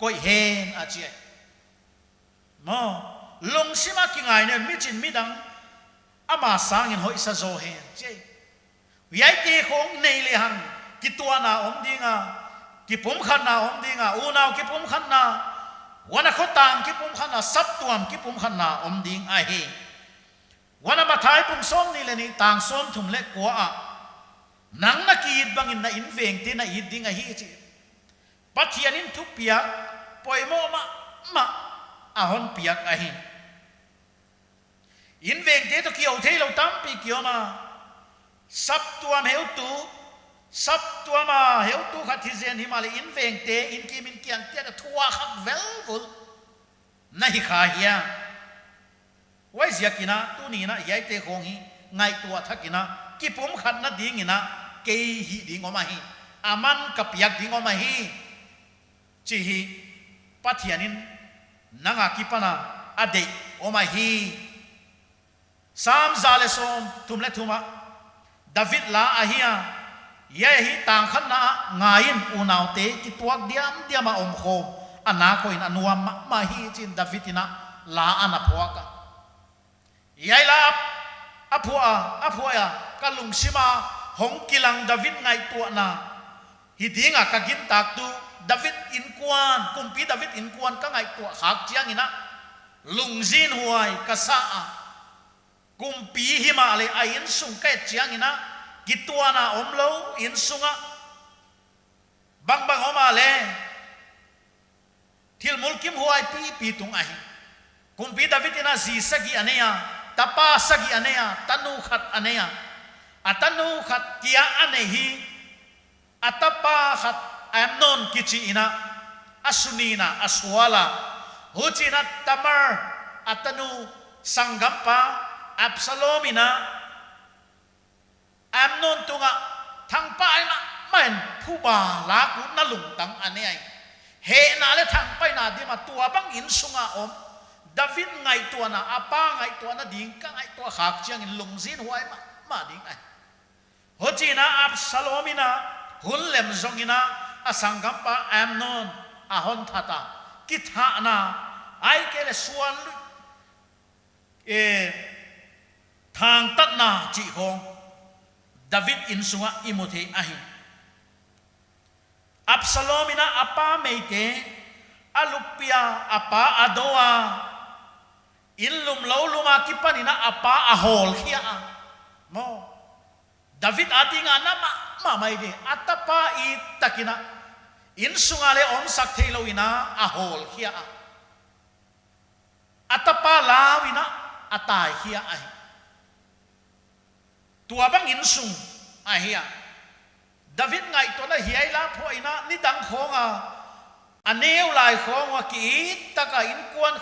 koih hen, a chi a. Maw, lungsim a kingaineu in, michih in midang ama sangin hoih sa zaw hen, chi a. Hiaite khong nei lehang, kituahna om ding a, kipumkhatna om ding a, unau kipumkhatna, huan a khotang kipumkhatna, saptuam kipumkhatna om ding ahi. Huan a Matthai bung sawmnih leh nih tang sawmthum leh kua ah, nang na ki-it bangin na invengte na it ding ahi chi. Pathian in thupiak poimoh mahmah a hon piak ahi. Invengte toh kihou theilou tampi ki om a. Saptuam heutu, saptuam a heutu khat hi zen himahleh invengte inn kim inn kiang tiak a thuak kha velvul na hi kha hia. Huaiziakin a, tuni'n a, hiaite khong hi ngaihtuah thak in a, kipumkhatna dingin a, kei hih ding om ahi. Aman ka piak ding om ahi. Chi hi, Pathian in nang a kipan a, a deih om ahi. Sam za leh sawmthum leh thum ah, David la ahi a, hiai ahi tang khatna ah, ngaiin unaute kituak diamdiam a omkhawm, a nak khawng in a nuam mahmah hi chi'n David in a la ana phuak a. Hiai la a phuah a, a phuah a, ka lungsim a hong kilang David ngaihtuahna hi ding a ka gintak tu, David innkuan, kumpi David innkuan ka ngaihtuah khak chiangin a, lungzinhuai ka sa a. Kumpi himahleh a innsung ka et chiangin a, kituahna omlou innsung ah. Bangbang om a leh, thil mulkimhuai pipi tung ahi. Kumpi David in a zi sagih a nei a, tapa sagih a nei a, tanu khat a nei a. A tanu khat kia a nei hi, a tapa khat Amnon kichi in a, a suni in a, a sual a. Huchiin a Tamar, a tanu sanggampa Absalom in a, Amnon tungah thangpaihna main phuba lak utna lungtang a nei ahi. Hehna leh thangpaihna dim a tuabang innsung a om. David ngaihtuahna, a pa ngaihtuahna ding ka ngaihtuah khak chiangin lungzinhuai mahmah ding ahi. Huchiin a Absalom in a hun lem zongin a, a sanggampa Amnon a hon that a. Kithahna, ahihkeileh suan lui, e, thangtatna chih khawng David innsung ah i mu thei ahi. Absalom in a, a pa meite a lup a, a pa a dou a, inn lum lou lum a kipanin a, a pa a hawlkhia a. Maw. David a ding a na mahmah mai di, a tapa it takin a, innsung a leh omsak theilou in a, a hawlkhia a. A tapa lau in a, a taikhia ahi. Tuabang innsung ahi a. David ngaihtuahna hiai la phuah in a, nidang khawng a, a neu lai khawng a ki-it tak a, innkuan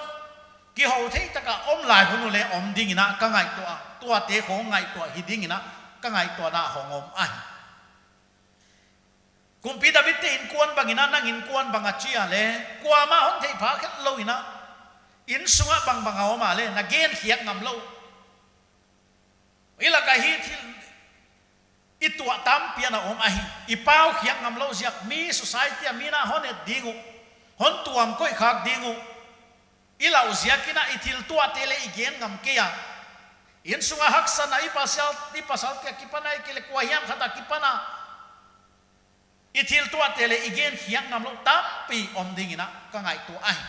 kihou thei tak a om lai hun uh leh om dingin a ka ngaihtuah a. Tuate khawng ngaihtuah hi dingin a ka ngaihtuahna hong om ahi. Kumpi David te innkuan bangin a, nang innkuan bang a chi a leh, kuamah hon theih phak khelh lou in a, innsung ah bangbang a om a leh, na gen khiak ngam lou. I lak ah hi thil i tuah tampi ana om ahi. I pau khiak ngam lou ziak, mi society a mi'n a hon et ding uh, hon tuam koih khak ding uh. I lau ziakin a i thil tuahte leh i gen ngam kei a. Innsung a haksatna i pasal, i pasal kia kipan a, ahihkeileh kuahiam khat a kipan a, i thil tuahte leh i gen khiak ngam lou tampi om dingin a ka ngaihtuah ahi.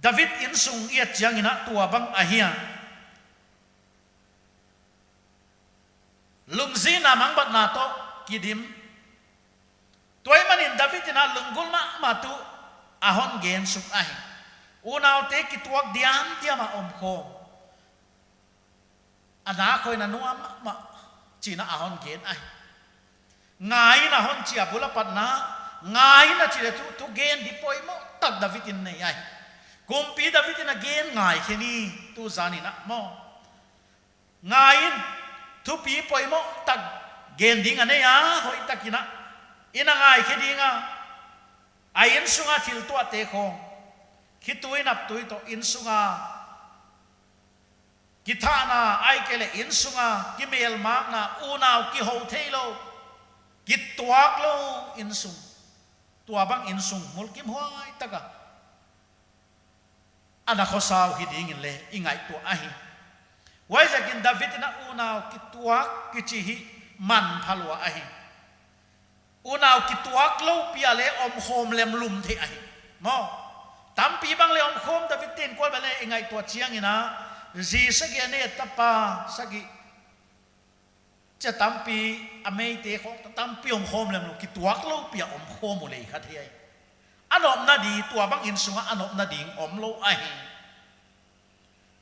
David innsung i et chiangin a tuabang ahi a. Lungzinna mangbatna toh kidim. Tuaimanin David in a lunggulh mahmah tu a hon gen suk ahi. Unaute kituak diamdiam a omkhawm. A nak khawng in a nuam mahmah chi'n a hon gen ahi. Ngaiin a hon chi a, bul a patna, ngaiin a chi leh thu, thugen di poimoh tak David in nei ahi. Kumpi David in a gen ngaikhe ni, tu zan in a maw. Ngaiin, thupi poimoh tak gen ding a nei a, hoihtakin a, i na ngaikhe ding a, a innsung a thil tuahte khawng, khitui naptui toh innsung a, kithahna, ahihkeileh innsung a kimelmakna, unau kihou theilou, kituak lou innsung, tuabang innsung mulkimhuai tak a ana khosa uh hi dingin leh i ngaihtuah ahi. Huaiziakin David in a unau kituak kichi hi manpha lua ahi. Unau kituak lou pi a leh omkhawm lemlum thei ahi. Maw. Tampi bang leh omkhawm David te'n kual bang leh i ngaihtuah chiangin a, zi sagih a nei tapa sagih, chia tampi, a meite khawng tampi omkhawm lemlou, kituak lou pi a omkhawm uleh kha thei ahi. A nopna di, tuabang innsung ah a nopna ding omlou ahi.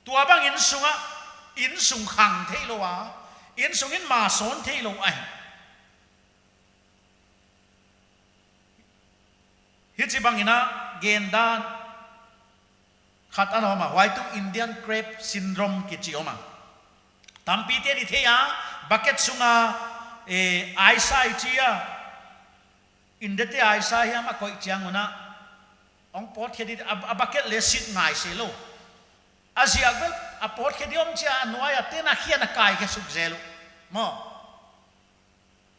Tuabang innsung ah, innsung khang theilou a, innsung in ma sawn theilou ahi. Hichibangin a gendan khat ana om a, huai tuh Indian Crab Syndrome kichi om a. Tampi te'n i thei a, bucket sung a, eh, aisa i chi a. India te aisa hiam a koih chiang un a, hong pawtkhe di, a, a bucket leh sit ngai se lou. A ziak bel, a pawtkhe di om chia a nuai a te'n a khian a kaikhe suk zel uh. Maw.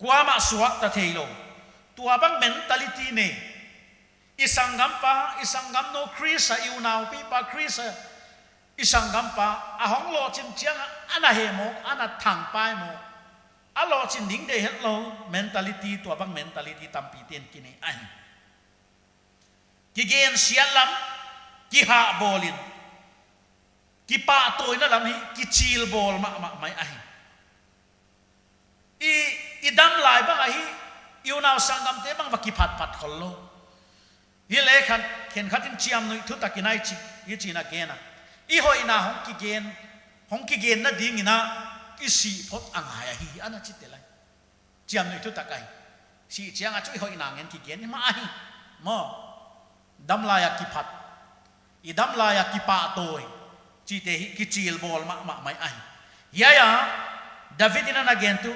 Kuamah suakta theilou. Tuabang mentality nei. I sanggampa, i sanggamnu Khrist a, i unaupipa Khrist a, i sanggampa, a hong lohchin chiang a, ana hemawk, ana thangpai mawk. A lohchin ding deih hetlou, mentality, tuabang mentality tampi te'n kinei ahi. Kigensiat lam, kihahbawl in, kipahtawina lam hi, kichilbawl mahmah mai ahi. I, i dam lai bang ahi, i unau sanggamte bang va kiphatphat khollou. Hileh khat, khenkhat in chiamnuih thutakin a i chi, hichi'n a gen a. I hoihna hong kigen, hong kigenna dingin a, i sih phot a ngai ahi, ana chi tel ahi. Chiamnuih thutak ahi. Sih chiang a chu i hoihna ngen kigen hi mah ahi. Maw. Dam lai a kiphat. I dam lai a kipahtawi. Chihte hi kichilbawl mahmah mai ahi. Hiai a, David in ana gen tuh,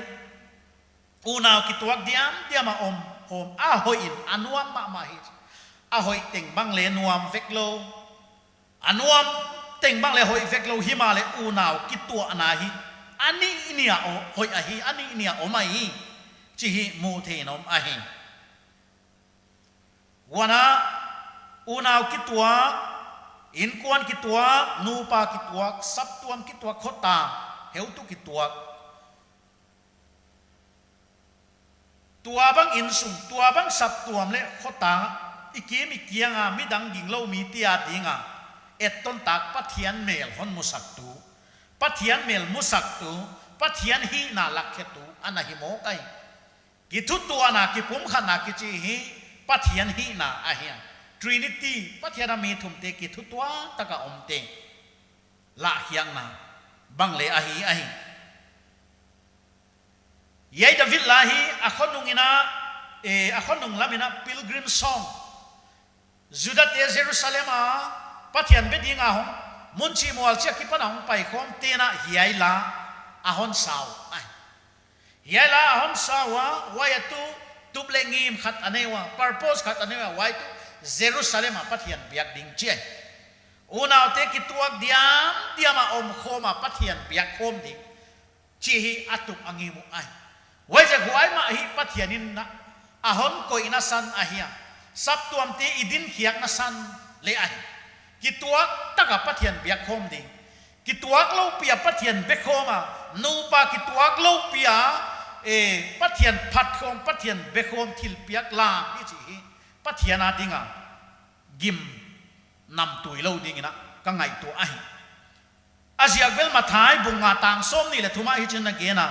unau kituak diamdiam a om, om a hoih in, a nuam mahmah hi. A hoih teng bang leh nuam vek lou. A nuam teng bang leh hoih vek lou, himahleh unau kituahna hi. A nih nih a o-, hoih ahi, a nih nih a om ahi. Chih hi mu thei in om ahi. Huan a unau kituak, innkuan kituak, nupa kituak, saptuam kituak, khotang, heutu kituak. Tuabang innsung, tuabang saptuam leh khotang, i kim i kiang a midang ginglou mite a ding a, etton tak Pathian mel hon musaktu, Pathian mel musaktu, Pathian hihna lakkhetu, ana hi mawk ahi. Kithutuahna, kipumkhatna kichi hi Pathian hihna ahi a. Trinity, Pathian a mi thumte kithutuah taka omte. Lahkhiakna, bang leh ahi, ahi. Hiai David la hi, a khonung in a, eh, a khonung lam in a pilgrim song. Juda te Jerusalem a, Pathian be ding a hong, mun chih mual chih akipan a hong paikhawmte'n a hiai la, a hon sa uh ahi. Hiai la a hon sa ua, huai a tuh, tup leh ngim khat a nei ua, purpose khat a nei ua, huai tuh, Jerusalem a Pathian biak ding chih ahi. Unaute kituak diamdiam a omkhawm a Pathian biakkhawm ding. Chih hi a tup a ngim uh ahi. Huaiziak huai mah hi Pathian in a, a hon koihna san ahi a. Saptuamte i dinkhiakna san leh ahi. Kituak taka Pathian biakkhawm ding. Kituak lou pi a Pathian bekhawm a. Nupa kituak lou pi a, eh, Pathian phatkhawm, Pathian bekhawm thilpiak lam hi chih hi. Pathian a ding a. Gim namtui lou dingin a ka ngaihtuah ahi. A ziak bel Matthai bung nga tang sawmnih leh thum ah hichi'n a gen a.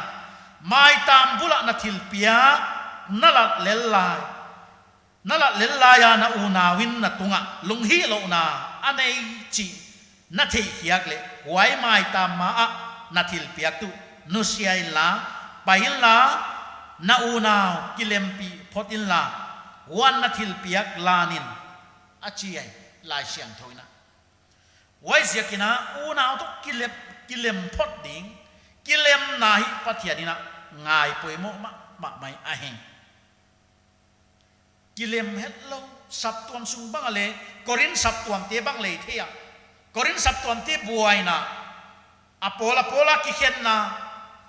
Maitam bul ah na thilpiak, na lat lel lai. Na lat lel lai a na unau in na tung ah lunghihlouhna a nei chih na theihkhiak leh huai maitam ma ah na thilpiak tuh nusia inla, pai inla, na unau kilempih phot inla, huan na thilpiak lan in a chi ahi Laisiangthou in a. Huaiziakin a unau toh kilem, kilem phot ding, kilemna hi Pathian in a ngai poimoh mahmah mai ahi. Kilem hetlou, saptuam sung bang a leh, Korin saptuamte bang leh i thei a. Korin saptuamte buaina, a pawl a pawl a kikhenna,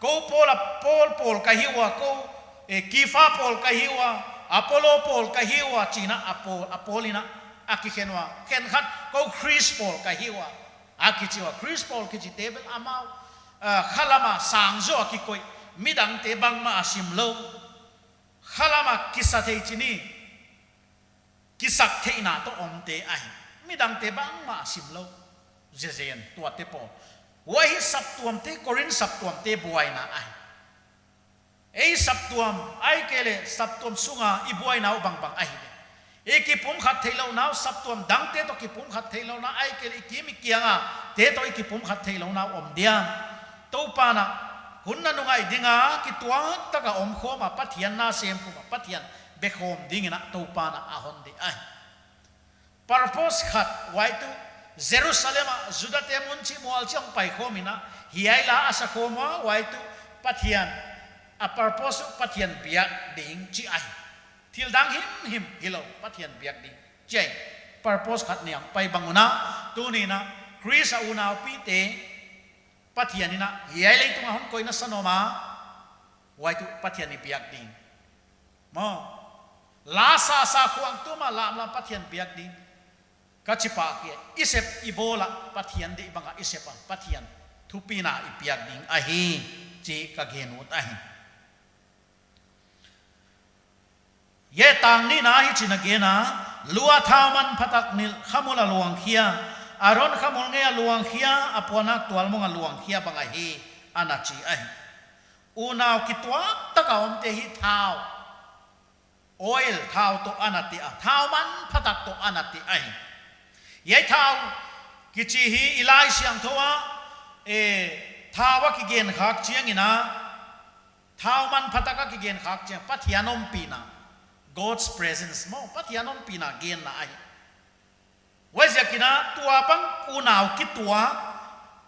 kou pawl a pawl pawl ka hi ua, kou, eh, Kefa pawl ka hi ua, Apollo pawl ka hi ua, chi'n a pawl, a pawl in a, a kikhen ua, khenkhat kou Khrist pawl ka hi ua, a kichi ua, Khrist pawl kichite bel amau ah, khalam a sang zaw a kikoih, midangte bangmah a simlou. Khalam a kisa thei chih ni, kisak theihna toh omte ahi. Midangte bangmah a simlou. Zezen tuate pawl. Huai hi saptuamte, Korinth saptuamte buaina ahi. Ei saptuam, ahihkeileh saptuam sunga i buaina uh bangbang ahi. I kipumkhat theihlouhna uh, saptuam dangte toh kipumkhat theihlouhna, ahihkeileh i kim i kianga te toh i kipumkhat theihlouhna uh om diam. Toupa'n a, hun nangaih dinga, kituak taka omkhawm a, Pathian na sem khawm a, Pathian be khawm dingin a Toupa'n a hon deih ahi. Purpose khat, huai tuh Jerusalem a Judate mun chih mual chih hong paikhawm in a, hiai la a sakhawm ua, huai tuh Pathian, a purpose uh Pathian biak ding chih ahi. Thil dang himhim hilou, Pathian biak ding chih ahi. Purpose khat nei a hong pai bang un a, tuni'n a Khrist a unaupite Pathian in a hiai leitung a hon koihna san om a, huai tuh Pathian i biak ding. Maw, la sasa khuang tuma lamlam Pathian biak ding. Ka chih pah kei, i sep i bawl a Pathian deih banga i sep a, Pathian thupina i piak ding ahi, chih ka gen ut ahi. Hiai tang nihna hichi'n a gen a, lu a thau manphatak nilh, khamul a luangkhia, Aron khamul ngei a luangkhia, a puannak tualmong a luangkhia bang ahi, ana chi ahi. Unau kituak taka omte hi thau, oil, thau toh ana teh a, thau manphatak toh ana teh ahi. Hiai thau kichi hi i Laisiangthou a, eh, thau a kigen khak chiangin a, thau manphatak a kigen khak chiang, Pathian ompihna, God's presence maw, Pathian ompihna genna ahi. Huaiziakin a tuabang unau kituak,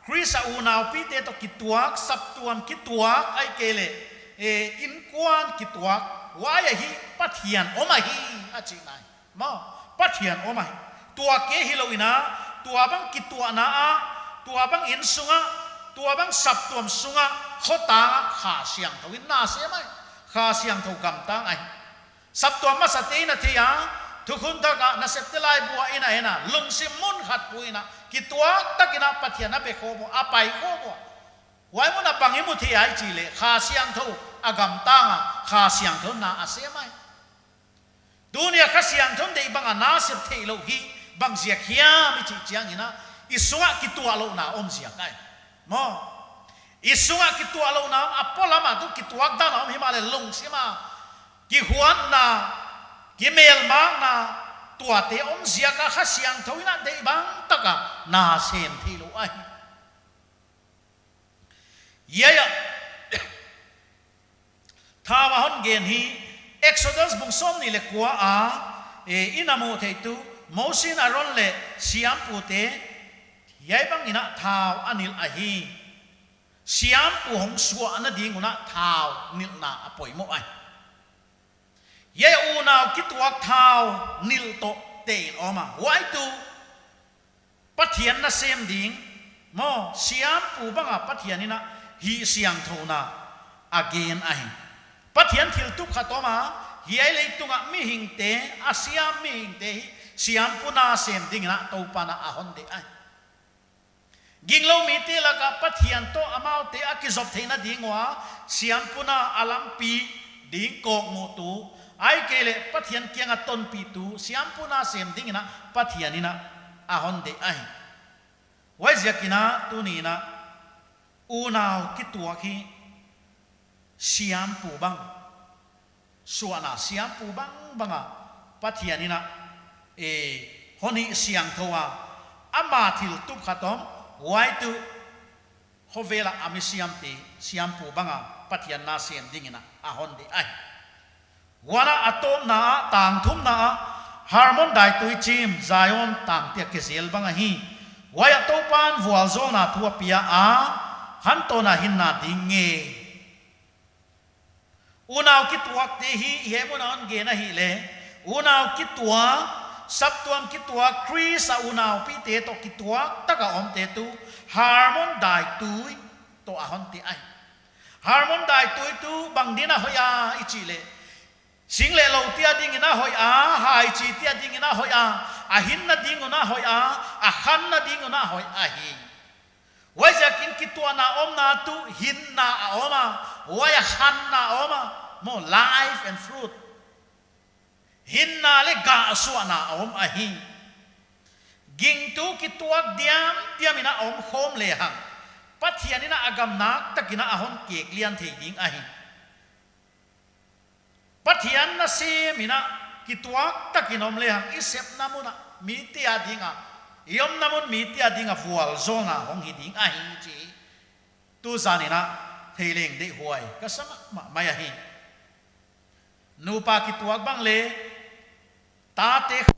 Khrist a unaupite toh kituak, saptuam kituak, ahihkeileh, eh, innkuan kituak, huai ahi Pathian om ahi, a chihna ahi. Maw, Pathian om ahi. Tuak kei hilou in a, tuabang kituahna ah, tuabang inn sung ah, tuabang saptuam sung ah, khotang ah, Kha Siangthou in na sem ahi. Kha Siangthou gamtang ahi. Saptuam masate in a thei a, thukhun thak ah nasepte laibu ah in a en a, lungsim mun khat pu in a, kituak takin a Pathian a be khawm ua, a pai khawm ua. Huai mun a bang i mu thei a i chih leh, Kha Siangthou a gamtang a, Kha Siangthou in na a sem ahi. Tuni a Kha Siangthou in deih banga na sep theihlouh hi bang ziak hiam i chih chiangin a, i sung ah kituahlouhna om ziak ahi. Maw, i sung ah kituahlouhna om, a polam ah tuh kituak dan a om himahleh lungsim a kihuatna, kimelmakna, tuate om ziak a Kha Siangthou in a deih bang taka na sem theilou ahi. Hiai a thau a hon gen hi Exodus bung sawmnih leh kua a, eh, i na muh theih tuh Mosi in Aron leh siampute hiai bangin a thau a nilh ahi. Siampu hong suahna ding un a thau nilhna a poimoh ahi. Hiai unau kituak thau nilh toh teh in om a. Huai tuh Pathian na sem ding maw, siampu banga Pathian in a hih siangthouna a gen ahi. Pathian thiltup khat om a, hiai leitung ah mihingte, a siam mihingte hi siampu na sem dingin a Toupa'n a hon deih ahi. Ginglou mite laka Pathian toh amaute a kizop theihna ding ua, siampu na a lampi ding kawkmuhtu, ahihkeileh Pathian kianga tonpihtu, siampu na sem dingin a Pathian in a hon deih ahi. Huaiziakin a tuni'n a unau kituak hi siampu bang, suahna siampu bangbang a Pathian in a, eh, hon hih siangthou a, ama thiltup khat om, huai tuh khovel a a mi siamte siampu banga Pathian na sem dingin a hon deih ahi. Huan a tawpna ah, tang thumna ah, Hermon daitui chim, Zion tangte a kizel bang ahi. Huai ah Toupa'n vualzawlna thu a pia a, khantawn a hinna ding ngei. Unau kituakte hi hiai mun a hon gen ahihleh, unau kituak, saptuam kituak, Khrist a unaupite toh kituak taka omte tuh Hermon daitui toh a hon teh ahi. Hermon daitui tuh bang dingin a hoih a i chih leh, sing leh loute a dingin a hoih a, haichite a dingin a hoih a, a hinna ding un a hoih a, a khanna ding un a hoih ahi. Huaiziakin kituahna omna tuh hinna a om a, huai a khanna a om a, maw, life and fruit. Hinna leh gahsuahna a om ahi. Gingtu kituak diamdiam in a om khawm lehang, Pathian in a gam naktak in a hon kek lian thei ding ahi. Pathian nasem in a kituak takin om lehang, i sepna mun ah mite a ding a, i omna mun mite a ding a vualzawlna hong hi ding ahi chih tuzan in a thei leng deihhuai ka sa mahmah mai ahi. Nupa kituak bang leh tate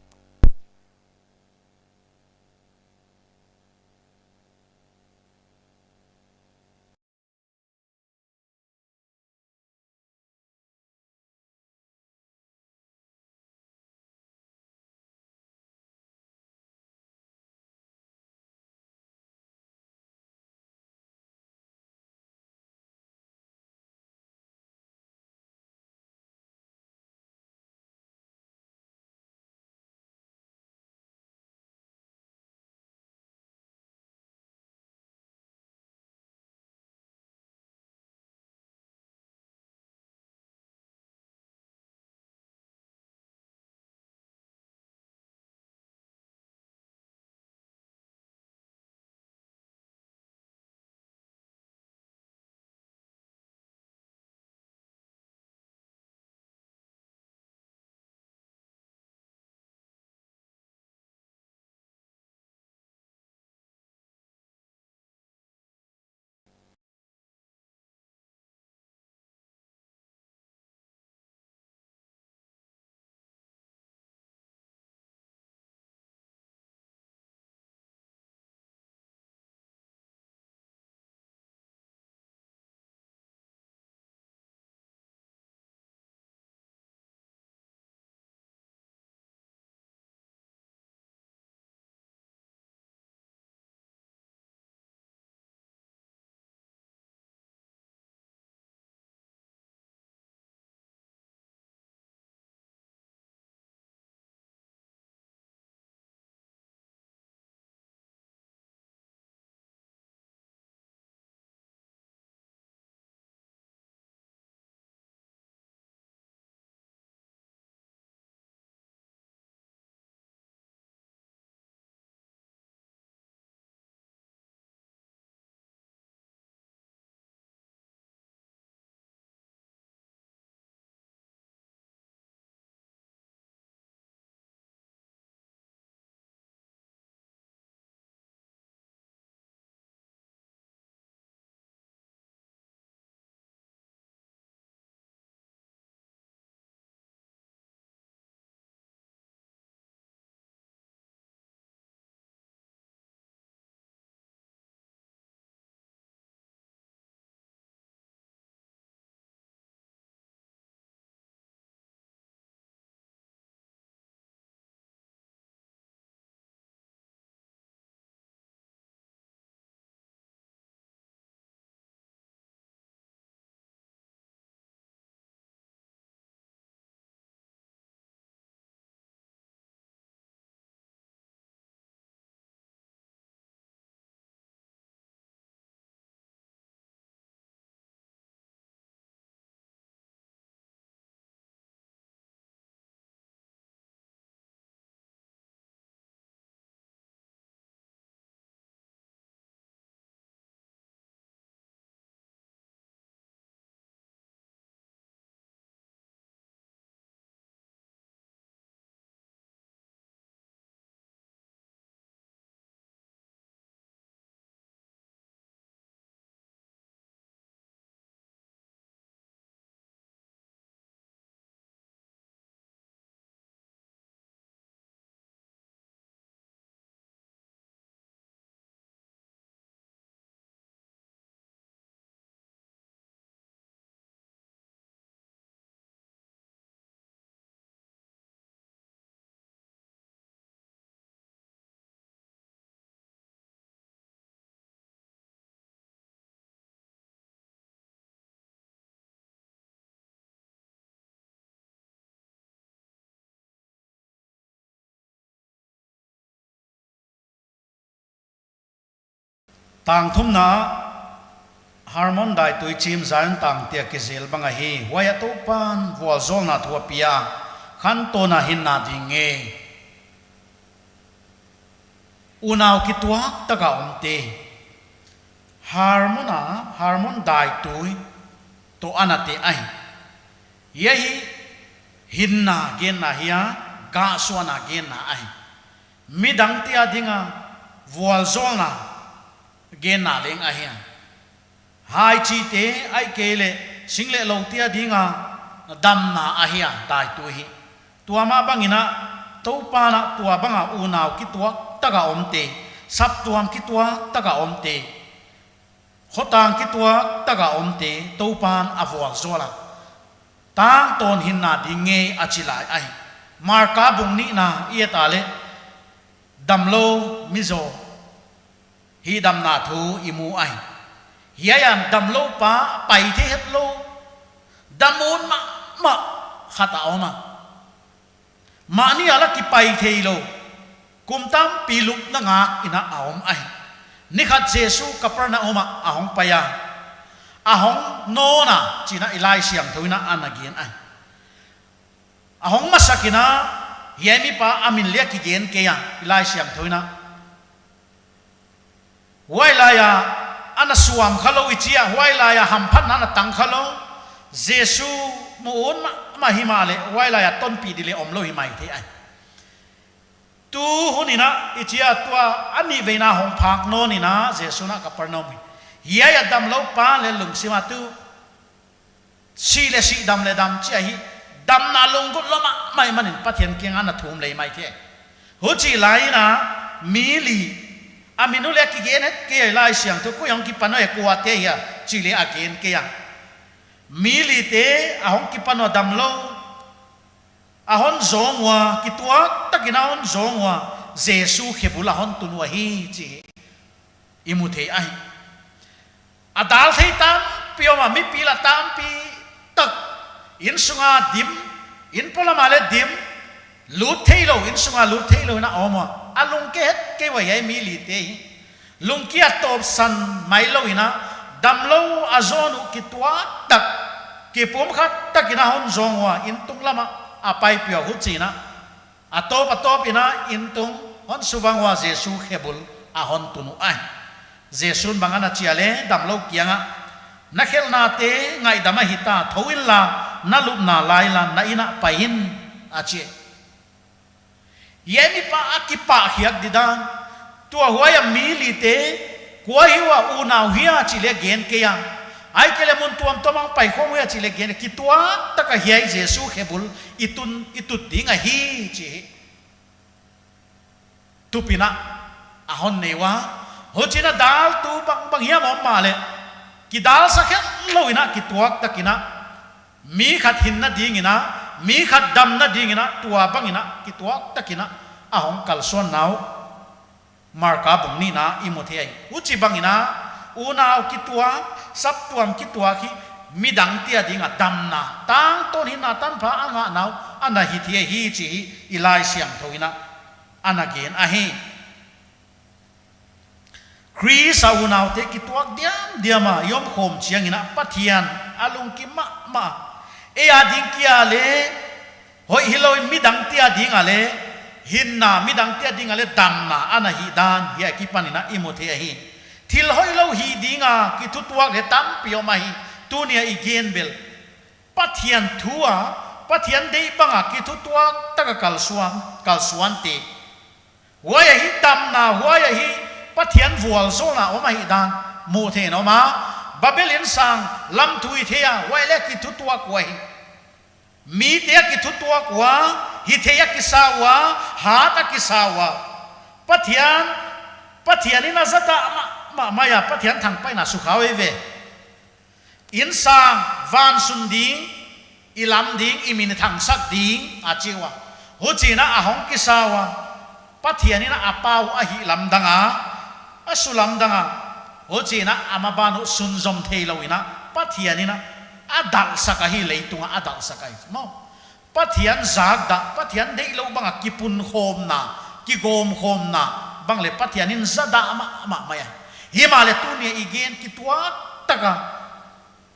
Tang thumna, Hermon daitui chim Zion tangte a kizel bang ahi, huai ah Toupan vualzawlna thu a pia, khantawn a hinna ding ngei. Unau kituak taka omte, Hermon a, Hermon daitui toh ana teh ahi. Hiai hi hinna genna hi a, gahsuahna genna ahi. Midangte a dinga vualzawlna genna leng ahi a. Haichite ahihkeileh sing leh loute a dinga damna ahi a, daitui hi. Tua mah bangin a, Toupan a tua banga unau kituak taka omte, saptuam kituak taka omte, khotang kituak taka omte Toupan a vualzawl a, tangtawn hinna ding ngei a chi lai ahi. Marka bung nihna i et leh, damlou mi zaw hihdamna thu i mu ahi. Hiai a damlou pa, pai thei hetlou, dam ut mahmah khat a om a. Mahni a la kipai theilou, kum tampi lupna ngak in a om ahi. Ni khat Jesu Kapernaum ah a hong pai a, a hong nawn a, chi'n a i Laisiangthou in a ana gen ahi. A hong masak in a, hiai mipa a min leng kigen kei a, i Laisiangthou in a. Huailai a ana suam khalou i chi a, huailai a hamphatna ana tang khalou. Jesu mu ut mahmah himahleh, huailai a tonpih di leng omlou hi maithei ahi. Tu hun in a i chi a, tua a nihveina hong phak nawn in a, Jesu in a Kapernaum hi. Hiai a damlou pa leng lungsim a tu si leh si, dam leh dam chi ahi, damna lunggulh lua mahmah ahihmanin Pathian kiang ana thum lei maithei. Huchi lai in a, mi li, a min uh leng kigen het kei a, i Laisiangthou koi hong kipan uh e, kuate hia chih leng a gen kei a. Mi lite a hong kipan ua damlou, a hon zawng ua, kituak takin a hon zawng ua, Jesu khebul a hon tun ua hi chih i mu thei ahi. A dal thei tampi om a, mipil a tampi tak, innsung a dim, inn polam a leng dim, lut theilou, innsung a lut theilou in a om ua, a lungke het kei ua hiai mi lite hi. Lungkia tawpsan mailou in a, damlou a zawn uh kituak tak, kipumkhat takin a hon zawng ua, inn tunglam ah a paipih ua, huchiin a, a tawp a tawp in a inn tung hon suvang ua, Jesu khebul a hon tun uh ahi. Jesu'n bang ana chi a leh damlou kiangah, na khelhnate ngaihdam ahita, thou inla, na lupna la inla, na inn ah pai in, a chi. Hiai mipa a kipahkhiak didan, tua huai a mi lite, kua hi ua, unau hia chih leng gen kei a, ahihkeileh mun tuamtuam ah paikhawm hia chih leng gen, kituak taka hiai Jesu khebul i tun, i tut ding ahi chih hi. Tupina a hon nei ua, huchiin a daltu bangbang hiam om mahleh, kidalsak hetlou in a, kituak takin a, mi khat hinna dingin a, mi khat damna dingin a, tua bangin a kituak takin a, a hong kalsuanna uh Marka bung nihna i mu thei ahi. Huchibangin a, unau kituak, saptuam kituak hi, midangte a dinga damna, tangtawn hinna tanpha a ngahna uh ana hi thei ahi chih hi, i Laisiangthou in a ana gen ahi. Khrist a unaute kituak diamdiam a i omkhawm chiangin a, Pathian a lungkim mahmah. Ei a ding kia leng hoih hilou in, midangte a ding a leng hinna, midangte a ding a leng damna ana hihdan hiai akipanin a i mu thei ahi. Thil hoihlou hih dinga kithutuak leng tampi om ahi. Tuni a i gen bel, Pathian thu a, Pathian deih banga kithutuak taka kalsuan, kalsuante, huai ahi damna, huai ahi Pathian vualzawlna om ahihdan muh theih in om a. Babel innsang lamthu hi thei a, huai leng kithutuak ua hi. Mite a kithutuak ua, hihtheih a kisa ua, hat a kisa ua. Pathian, Pathian in a zadah mahmah mai a, Pathian thangpaihna sukha uh ve. Innsang, van sun ding, i lam ding, i min thangsak ding, a chi ua. Huchiin a, a hong kisa ua, Pathian in a pau ahih lamdang a, a su lamdang a. Huchiin a, a maban uh sunzom theilou in a, Pathian in a, a dalhsak ahi, leitung a a dalhsak ahi. Maw. Pathian zakdah, Pathian deihlouh banga kipunkhawmna, kigawmkhawmna bang leng Pathian in zadah mahmah mai a. Himahleh tuni a i gen kituak taka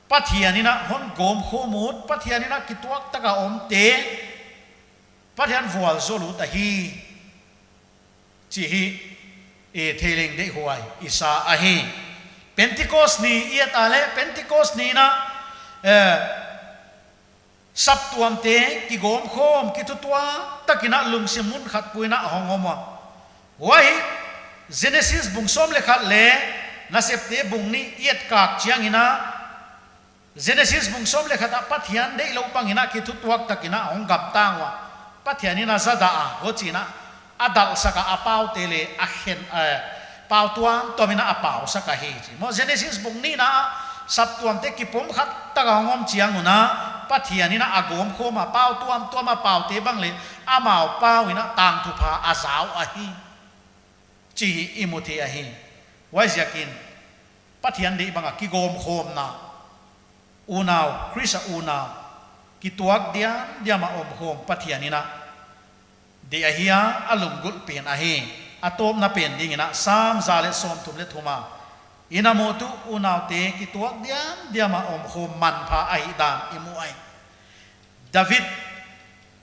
Pathian in a hon gawmkhawm ut, Pathian in a kituak taka omte Pathian vualzawl ut ahi chih i theih leng deihhuai i sa ahi. Pentecost ni i et a leh Pentecost ni in a, eh, saptuamte kigawmkhawm, kithutuak takin a lungsim mun khat puin a hong om a. Huai Genesis bung sawm leh khat leh Nasepte bung nih i et kak chiangin a, Genesis bung sawm leh khat ah Pathian deihlouh bangin a kithutuak takin a hong gamtang ua. Pathian in a zadah a, huchiin a a dalhsak a, a paute leh a khen, eh, pau tuamtuamin a a pausak ahi chi. Maw, Genesis bung nihna ah saptuamte kipumkhat taka hong om chiang un a, Pathian in a a gawmkhawm a, pau tuamtuam a paute bang leh amau pau in a tangthupha a zau ahi chih i mu thei ahi. Huaiziakin Pathian deih banga kigawmkhawmna, unau, Khrist a unau, kituak diamdiam a omkhawm Pathian in a deih ahi a, a lunggulh pen ahi. A tawpna pen dingin a Sam za leh sawmthum leh thum a i na muh tuh unaute kituak diamdiam a omkhawm manpha ahihdan i mu ahi. David,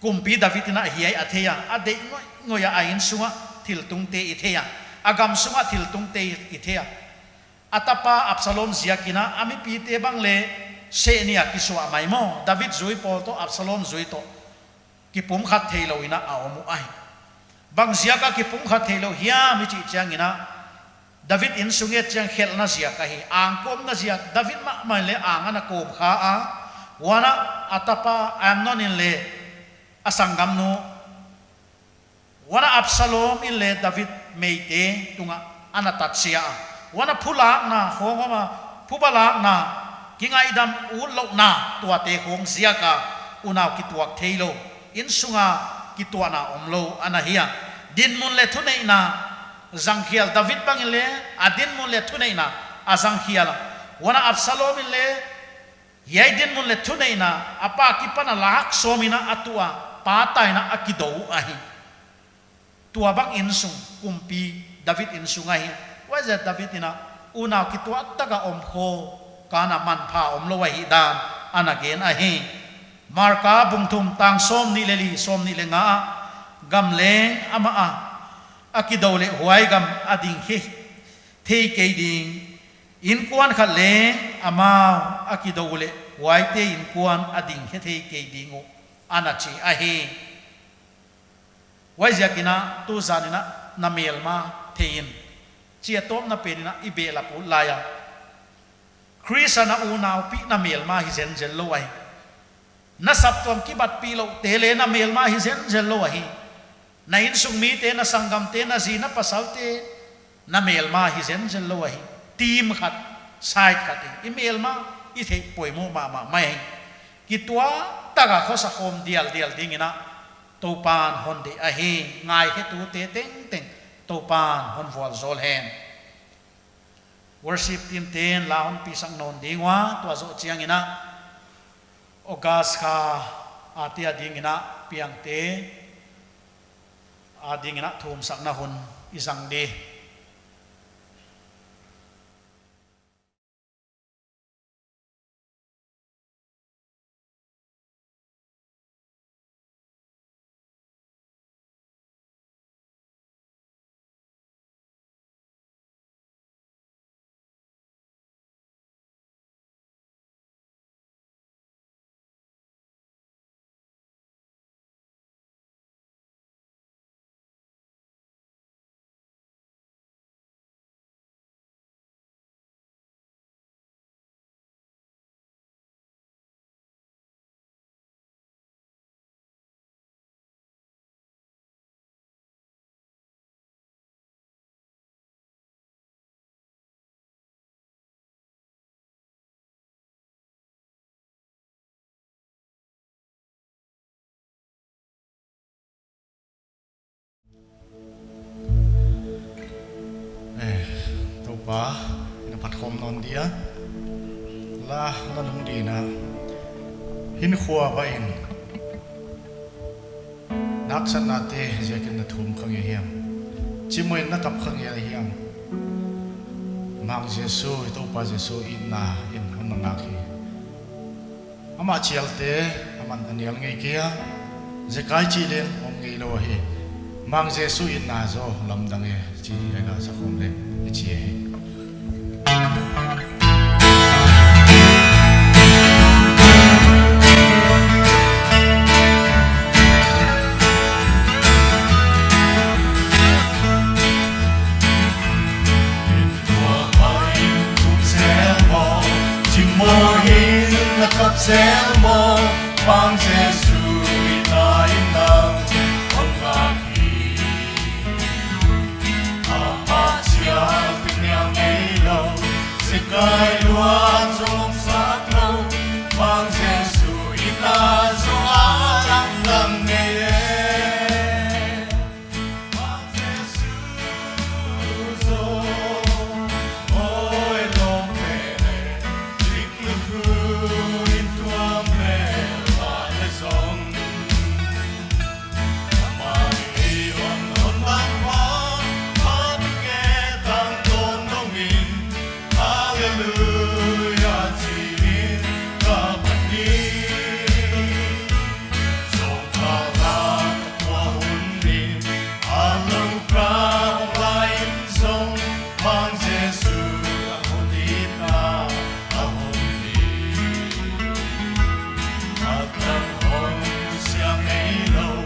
kumpi David in a hiai a thei a, a deih ngoihngoih a, a innsung ah thiltungte i thei a, a gamsung ah thiltungte i thei a. A tapa Absalom ziakin a a mipite bang leh seh nih a kisuah mai maw, David zui pawl toh Absalom zui toh kipumkhat theilou in a a om uh ahi. Bang ziak a kipumkhat theilou hiam i chih chiangin a, David innsung et chiang khelhna ziak ahi, angkawmna ziak, David mahmah in leh ang ana kawm kha a, huan a a tapa Amnon in leh a sanggamnu, huan a Absalom in leh David meite tungah ana tatsia a, huan a phulakna khawng om a, phuba lakna, kingaihdam utlouhna, tuate khawng ziak a unau kituak theilou, innsung a kituahna omlou ana hi a. Dinmun leh thuneihna zangkhial, David bangin leh a dinmun leh thuneihna a zangkhial a. Huan a Absalom in leh hiai dinmun leh thuneihna a pa akipan a lak sawmin a a tuh a, pa taina a kidou ahi. Tuabang innsung, kumpi David innsung ahi. Huaiziak David in a unau kituak taka omkhawm kha a, manpha omlou ahihdan ana gen ahi. Marka bung thum tang sawmnih leh li, sawmnih leh nga ah, gam leng amah a a kidou leh huai gam a ding khe thei kei ding, innkuan khat leng amau a kidou leh huaite innkuan a ding khe thei kei ding uh, ana chi ahi. Huaiziakin a tuzan in a na melma thei in, chi a tawpna pen in a i behlap ut lai a, Khrist a na unaupih na melma hi zenzen lou ahi. Na saptuam kibatpih louhte leh na melma hi zenzen lou ahi. Na innsung mite, na sanggamte, na zi na pasalte, na melma hi zenzen lou ahi. Team khat, side khat in i melma i theih poimoh mahmah mai hi. Kituak taka khosa khawm dialdial dingin a Toupan hon deih ahi. Ngaikhetute tengteng Toupan hon vualzawl hen. Worship team ten la hon pisak nawn ding ua, tua zoh chiangin a August kha a te a dingin a piangte a dingin a thumsakna hun i zang di. Eh, Toupa, na phatkhawm nawn dia. La, la nung dina. Hinkhua bain. Naksatnate ziakin na thum kha ngei hiam? Chimawin na kap kha ngei hiam? Mang Jesu, i Toupa Jesu itna in hon na ngak hi. Amah chialte aman a nial ngei kei a, Zekai chih leng om ngeilou hi. Mang Jesu itna zaw lamdang e, chi hi a ga sa khawm leh i chi hi. Mang Jesu itna in nang hon ngak hi. Amah chial teng nial ngeilou, Zekai luat zong omsak lou, Mang Jesu itna zaw a lamdang ngei e. Mang Jesu zaw, oi lawm pen e, ding lukhu in tuam mel a leh zong. Halleluia, chi in ka pan hi. Zong ka la ka pua hun in, a lou ka hong lai in zong, Mang Jesu a hon itna a hon hi. A tang hong siang ngeilou,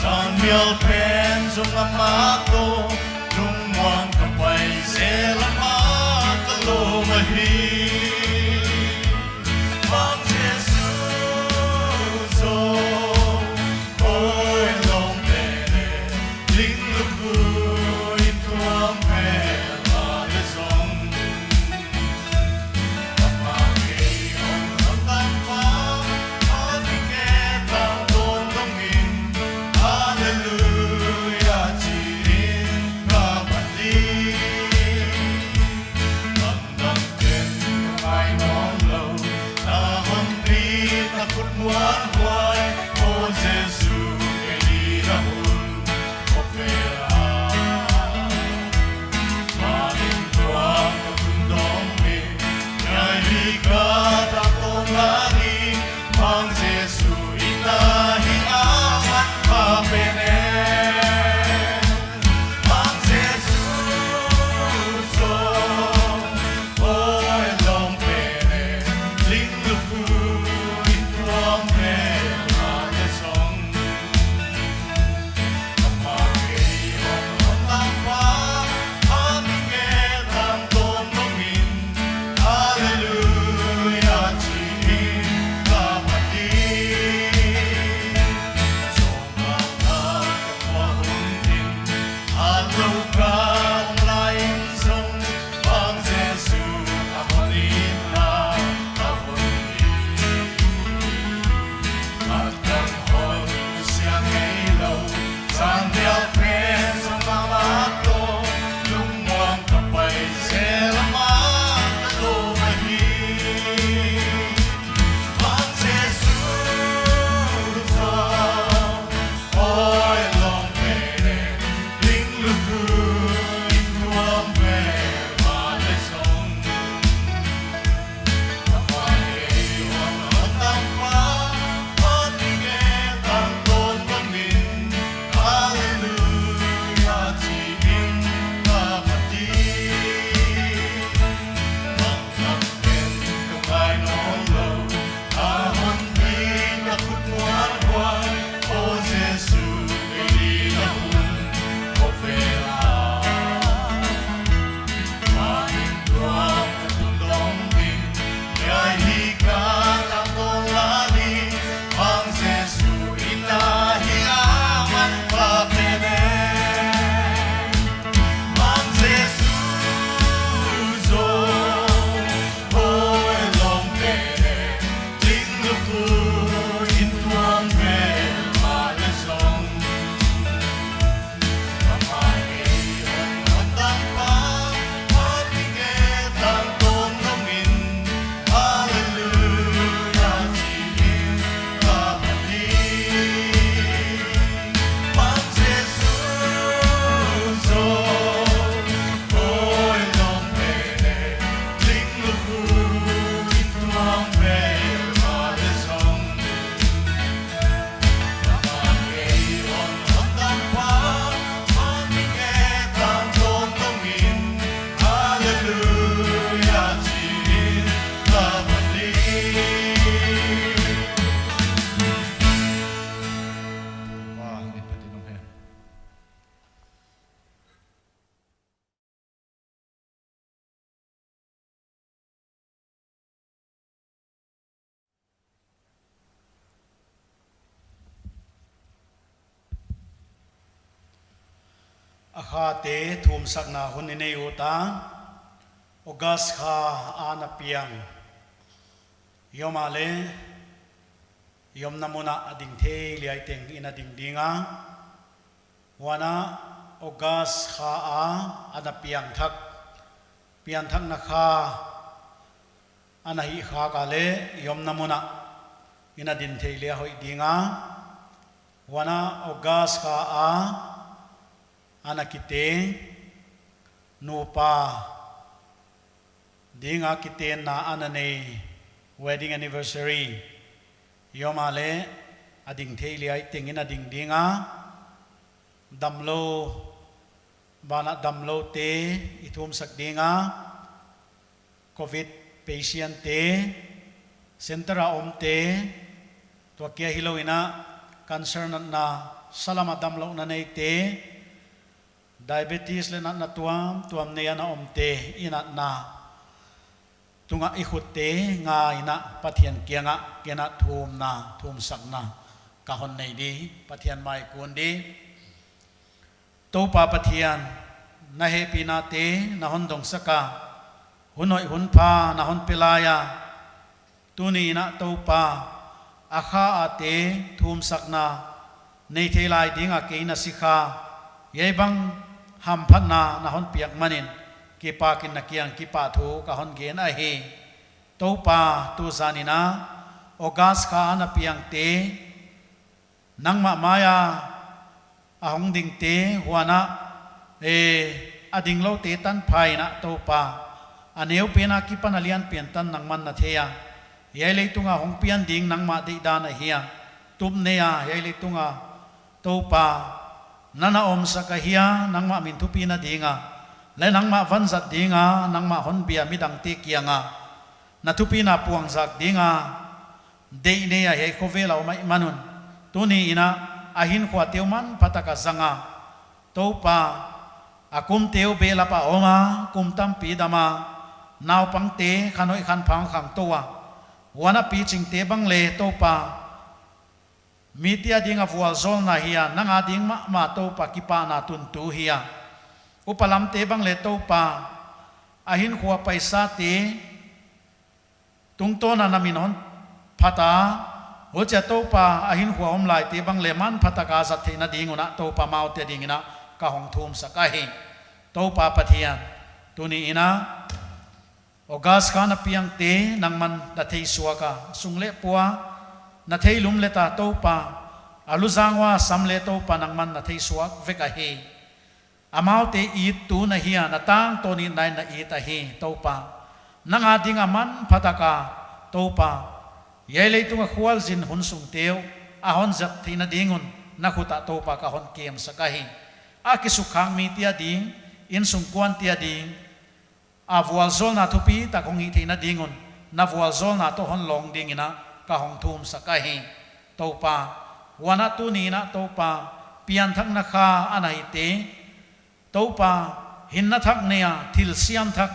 zan mial pen zong amah toh, lungmuang ka pai zel amah ka lawm ahi. Mang Jesu zaw, oi lawm pen e, ding lukhu in tuam mel a leh zong. Amah kei hon hon tang pa, a ding e tang tawn dong in, halleluia chi in ka pan hi. Lamdang pen ka ngai nawn lou, na hon pi na khut muanhuai, aw Jesu kei na hun khop ve a. Manin tuang ka tun dong mi, ngai hi ka ta kong la ni, Mang Jesu itna hi a man pha pen e. Mang Jesu zaw, oi lawm pen e, ding lukhu in tuam mel a leh zong. A khate thumsakna hun i nei ut a, August kha a na piang, i om a leh i omna mun ah a ding thei liai teng i na ding ding a. Huan ah August kha a a na piangthak, pianthakna kha a na hih khak a leh i omna mun ah i na ding thei leh a hoih ding a. Huan ah August kha a a na kiteng, nupa ding a kitenna a na nei, wedding anniversary, i om a leh a ding thei liai teng i na ding ding a. Damlou, banah damloute i thumsak ding a, covid patient te, center a omte, tua kia hilou in ah cancer natna, salam a damlouhna neite, diabetes leh natna tuamtuam nei a na omte, i natna tungah i khutte nga in ah Pathian kiangah ken ah thumna, thumsakna ka hon nei di, Pathian mai kun di. Toupa Pathian, na hehpihnate na hon dongsak a, hun hoih hun pha na hon pe lai a, tuni in ah Toupa, a kha a te thumsakna nei thei lai ding a kei na sikha, hiai bang hamphatna na hon piak manin, kipak in na kiang kipahthu ka hon gen ahi. Toupa, tu zan in ah August kha a na piangte, nangmah mai a a hong dingte, huan ah, eh, a dingloute tanpha in ah Toupa, a neupen a kipan a lianpen tan nangman na thei a. Hiai leitung a hong pian ding nangmah deihdan ahi a. Tup nei a hiai leitung a Toupa, na na omsak ahi a, nangmah min thupina ding a, leh nangmah vanzat ding a, nangmah hon bia midangte kiang a na thupina puangzak ding a deih nei a hiai khovel a om ahihman un, tuni in ah a hinkhuate uh manphatak a zang a, Toupa, a kumte uh behlap a om a, kum tampi dam a, naupangte khan hoih khan pha khangtou a, huan ah pichingte bang leh Toupa, mite a ding a vualzawlna hi a, nang a ding mahmah Toupa kipahna tuntu hi a. Upa lamte bang leh Toupa, a hinkhua paisate tungtawn a na min hon phat a, huchia Toupa, a hinkhua omlaite bang leh manphatak a zat theihna ding un ah Toupa, amaute ding in ah ka hong thumsak ahi. Toupa Pathian, tuni in ah August kha na piangte nangman na theisuak a, sung leh pua na theilum leh ta Toupa, a luzang ua sam leh Toupa nangman na theisuak vek ahi. Amaute ittu na hi a, na tangtawn itna in na it ahi Toupa. Nang a ding a manphatak a Toupa, hiai leitung a khualzin hun sungte uh a hon zat theihna ding un na khut ah Toupa ka hon kemsak ahi. A kisukkhak mite a ding, innsung kuante a ding a vualzawlna thupitak hong hih theihna ding un na vualzawlna toh hon lawng ding in ah ka hong thumsak ahi. Toupa, huan ah tuni in ah Toupa, pianthakna kha a na hite, Toupa, hinna thak nei a, thil siam thak,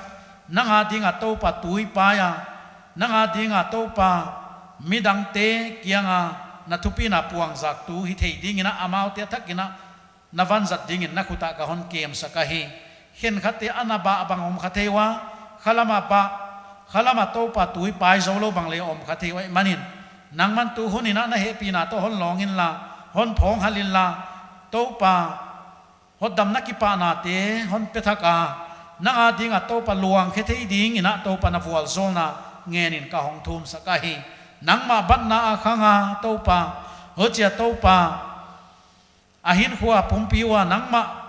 nang a ding a Toupa, tui pai a, nang a ding a Toupa, midangte kiang a na thupina puangzaktu hi thei ding in ah amaute a thak in ah na vanzat ding in na khut ah ka hon kemsak ahi. Khenkhatte a na bah bang om kha thei ua, khalam a bah, khalam a Toupa tui pai zou lou bang leh om kha thei uh ahihman in, nangman tu hun in ah na hehpihna toh hon lawng inla, hon phawng hal inla, Toupa, hotdamna kipahnate hon pe thak a, nang a ding a Toupa, luang khe thei ding in ah Toupa, na vualzawlna ngen in ka hong thumsak ahi. Nangmah batna a khang a Toupa, huchia Toupa, a hinkhua pumpi ua nangmah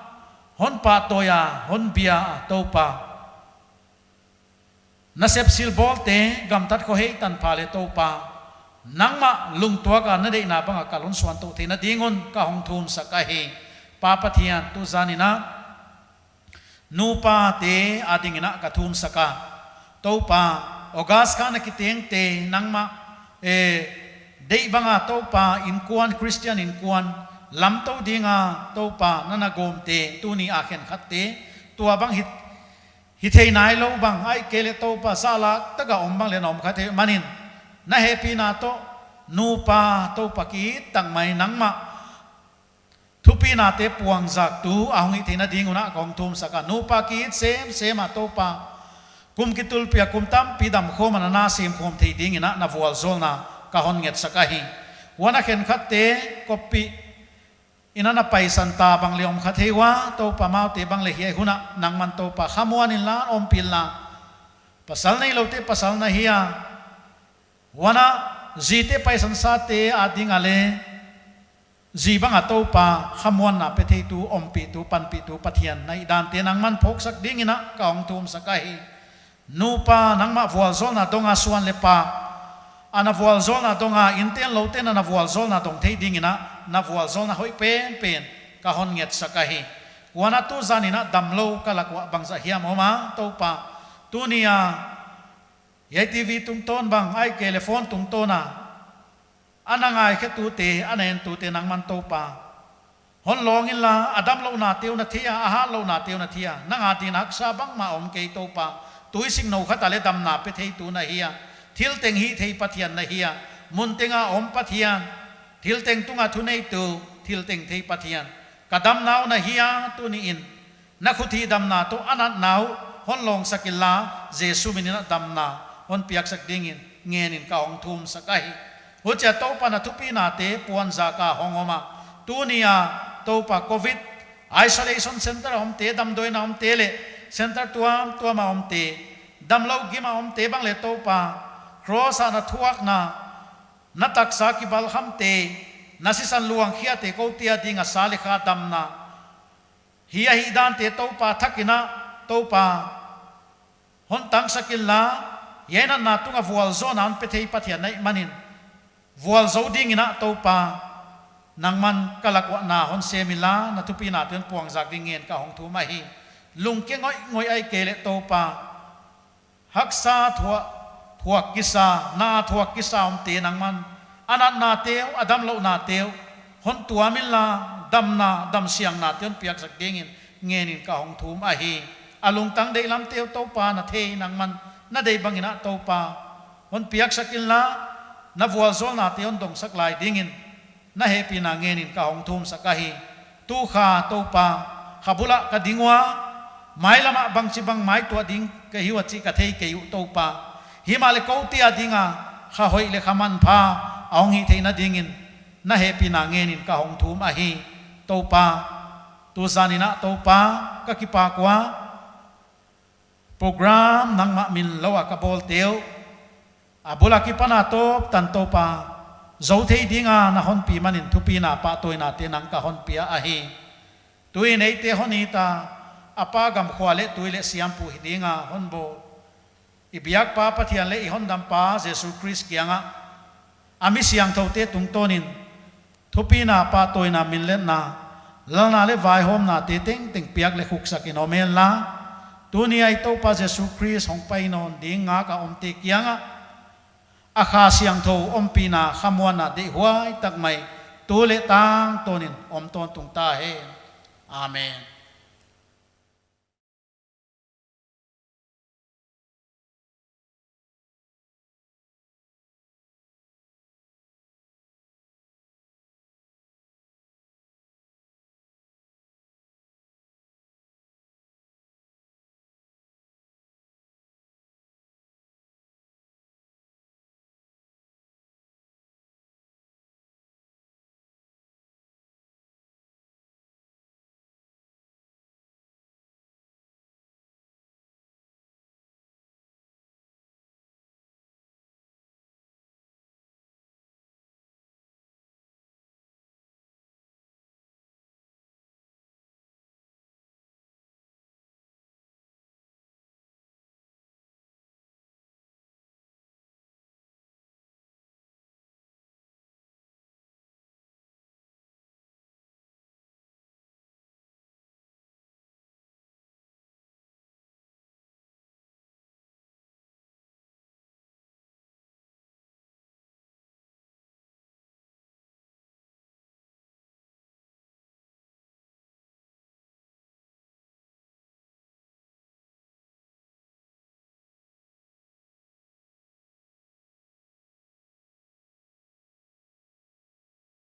hon pahtawi a, hon bia a Toupa, nasep silbawlte gamtat khohei tanpha leh Toupa, nangmah lungtuak a na deihna bang a kal hon suantou theihna ding un ka hong thumsak ahi. Pa Pathian, tu zan in ah nupate a ding in ah ka thumsak a, Toupa, August kha na kitengte nangmah, eh, deih bang a Toupa, innkuan, Christian innkuan lamtou ding a Toupa, na na gawmte, tuni a khenkhatte tua bang hi, hi thei nailou bang, ahihkeileh Toupa, zahlak tak a om bang leh na om kha thei uh ahihman in, na hehpihna toh nupa Toupa, kitakmai nangmah thup Thupinate puangzaktu a hong hih theihna ding un ah ka hong thumsak a, nupa kiit semsem a Toupa, kum kitulpih a kum tampi damkhawm a na na semkhawm thei ding in ah na vualzawlna ka hon ngetsak ahi. Huan a khenkhatte koppih in ah na paisan ta bang leh om kha thei ua, Toupa, amaute bang leh hiai hun ah nangman Toupa khamuan inla, ompih inla, pasal neiloute pasal na hi a, huan ah zite paisansate ading a leh zi bang a Toupa khamuanna pe theitu, ompihtu, panpihtu Pathian na hih dante nangman phawksak ding in ah ka hong thumsak ahi. Nupa, nangmah vualzawlna dong a suan leh pa a na vualzawlna dong a, innte'n loute'n a na vualzawlna dong thei ding in ah na vualzawlna hoih penpen ka hon ngetsak ahi. Huan ah tuzan in ah damlou ka lak uah bangzah hiam om a, Toupa, tuni a hiai TV tungtawn bang ahihkeileh phone tungtawn a a na ngaikhetute, a na entute nangman Toupa, hon lawng inla, a damlouhnate uh na thei a, a hatlouhnate uh na thei a, nang adin a haksa bangmah om kei, Toupa. Tui singnou khat a leh damna pe theitu na hi a, thil teng hih thei Pathian na hi a, mun teng a om Pathian, thil teng tung a thuneitu, thil teng thei Pathian. Ka damna uh na hi a, tuni in na khut hihdamna toh a natna uh hon lawngsak inla, Jesu min in ah damna hon piaksak ding in ngen in ka hong thumsak ahi. Huchia Toupa, na thupinate puangzak a hong om a, tuni a Toupa, Covid isolation center a omte, damdawiin a omte leh center tuamtuam a omte, damlou gim a omte bang leh Toupa, cross a na thuakna, na taksa kibalkhamte, na sisan luangkhiate, koute ading a sa leh kha damna hi a, hiai dante Toupa, thak in ah Toupa, hon tangsak inla, hiai natna tung a vualzawlna hon pe thei Pathian na hih man in, vualzou ding in ah Toupa, nangman ka lak uah na hon sem inla, na thupinate hon puangzak ding ngen ka hong thum ahi. Lungke ngoihngoih ahihkeileh Toupa, haksa thuak, thuak kisa, na thuak kisa omte nangman a natnate uh, a damlouhnate uh hon tuam inla, damna, damsiangnate hon piaksak ding in ngen in ka hong thum ahi. A lungtang deihlamte uh Toupa, na thei, nangman na deih bang in ah Toupa, hon piaksak inla, na vualzawlnate hon dongsak lai ding in na hehpihna ngen in ka hong thumsak ahi. Tu kha Toupa, kha bul ah ka ding ua, mailam ah bangchibang maituah ding ka hi ua chih ka thei kei uh Toupa. Himahleh koute ading a kha hoih leh kha manpha a hong hih theihna ding in na hehpihna ngen in ka hong thum ahi. Toupa, tuzan in ah Toupa, ka kipak ua, program nangmah min lou a ka bawlte uh, a bul a kipan a tawp tan Toupa, zou thei ding a na hon pi man in thupina pahtawinate nang ka hon pia ahi. Tuin eite hon it a, a pa, gam, khua leh tui leh siampu hi ding a hon bawl i biakpa Pathian leh i hondampa Jesu Khrist kiang ah, a mi siangthoute tungtawn in thupina, pahtawina, minletna, lalna leh vaihawmnate tengteng piak leh khuksak in om henla, tuni a i Toupa Jesu Khrist hong pai nawn ding ngak a omte kiang ah a Kha Siangthou ompihna, khamuanna deihhuai tak mai tu leh tangtawn in om tawntung ta hen. Amen.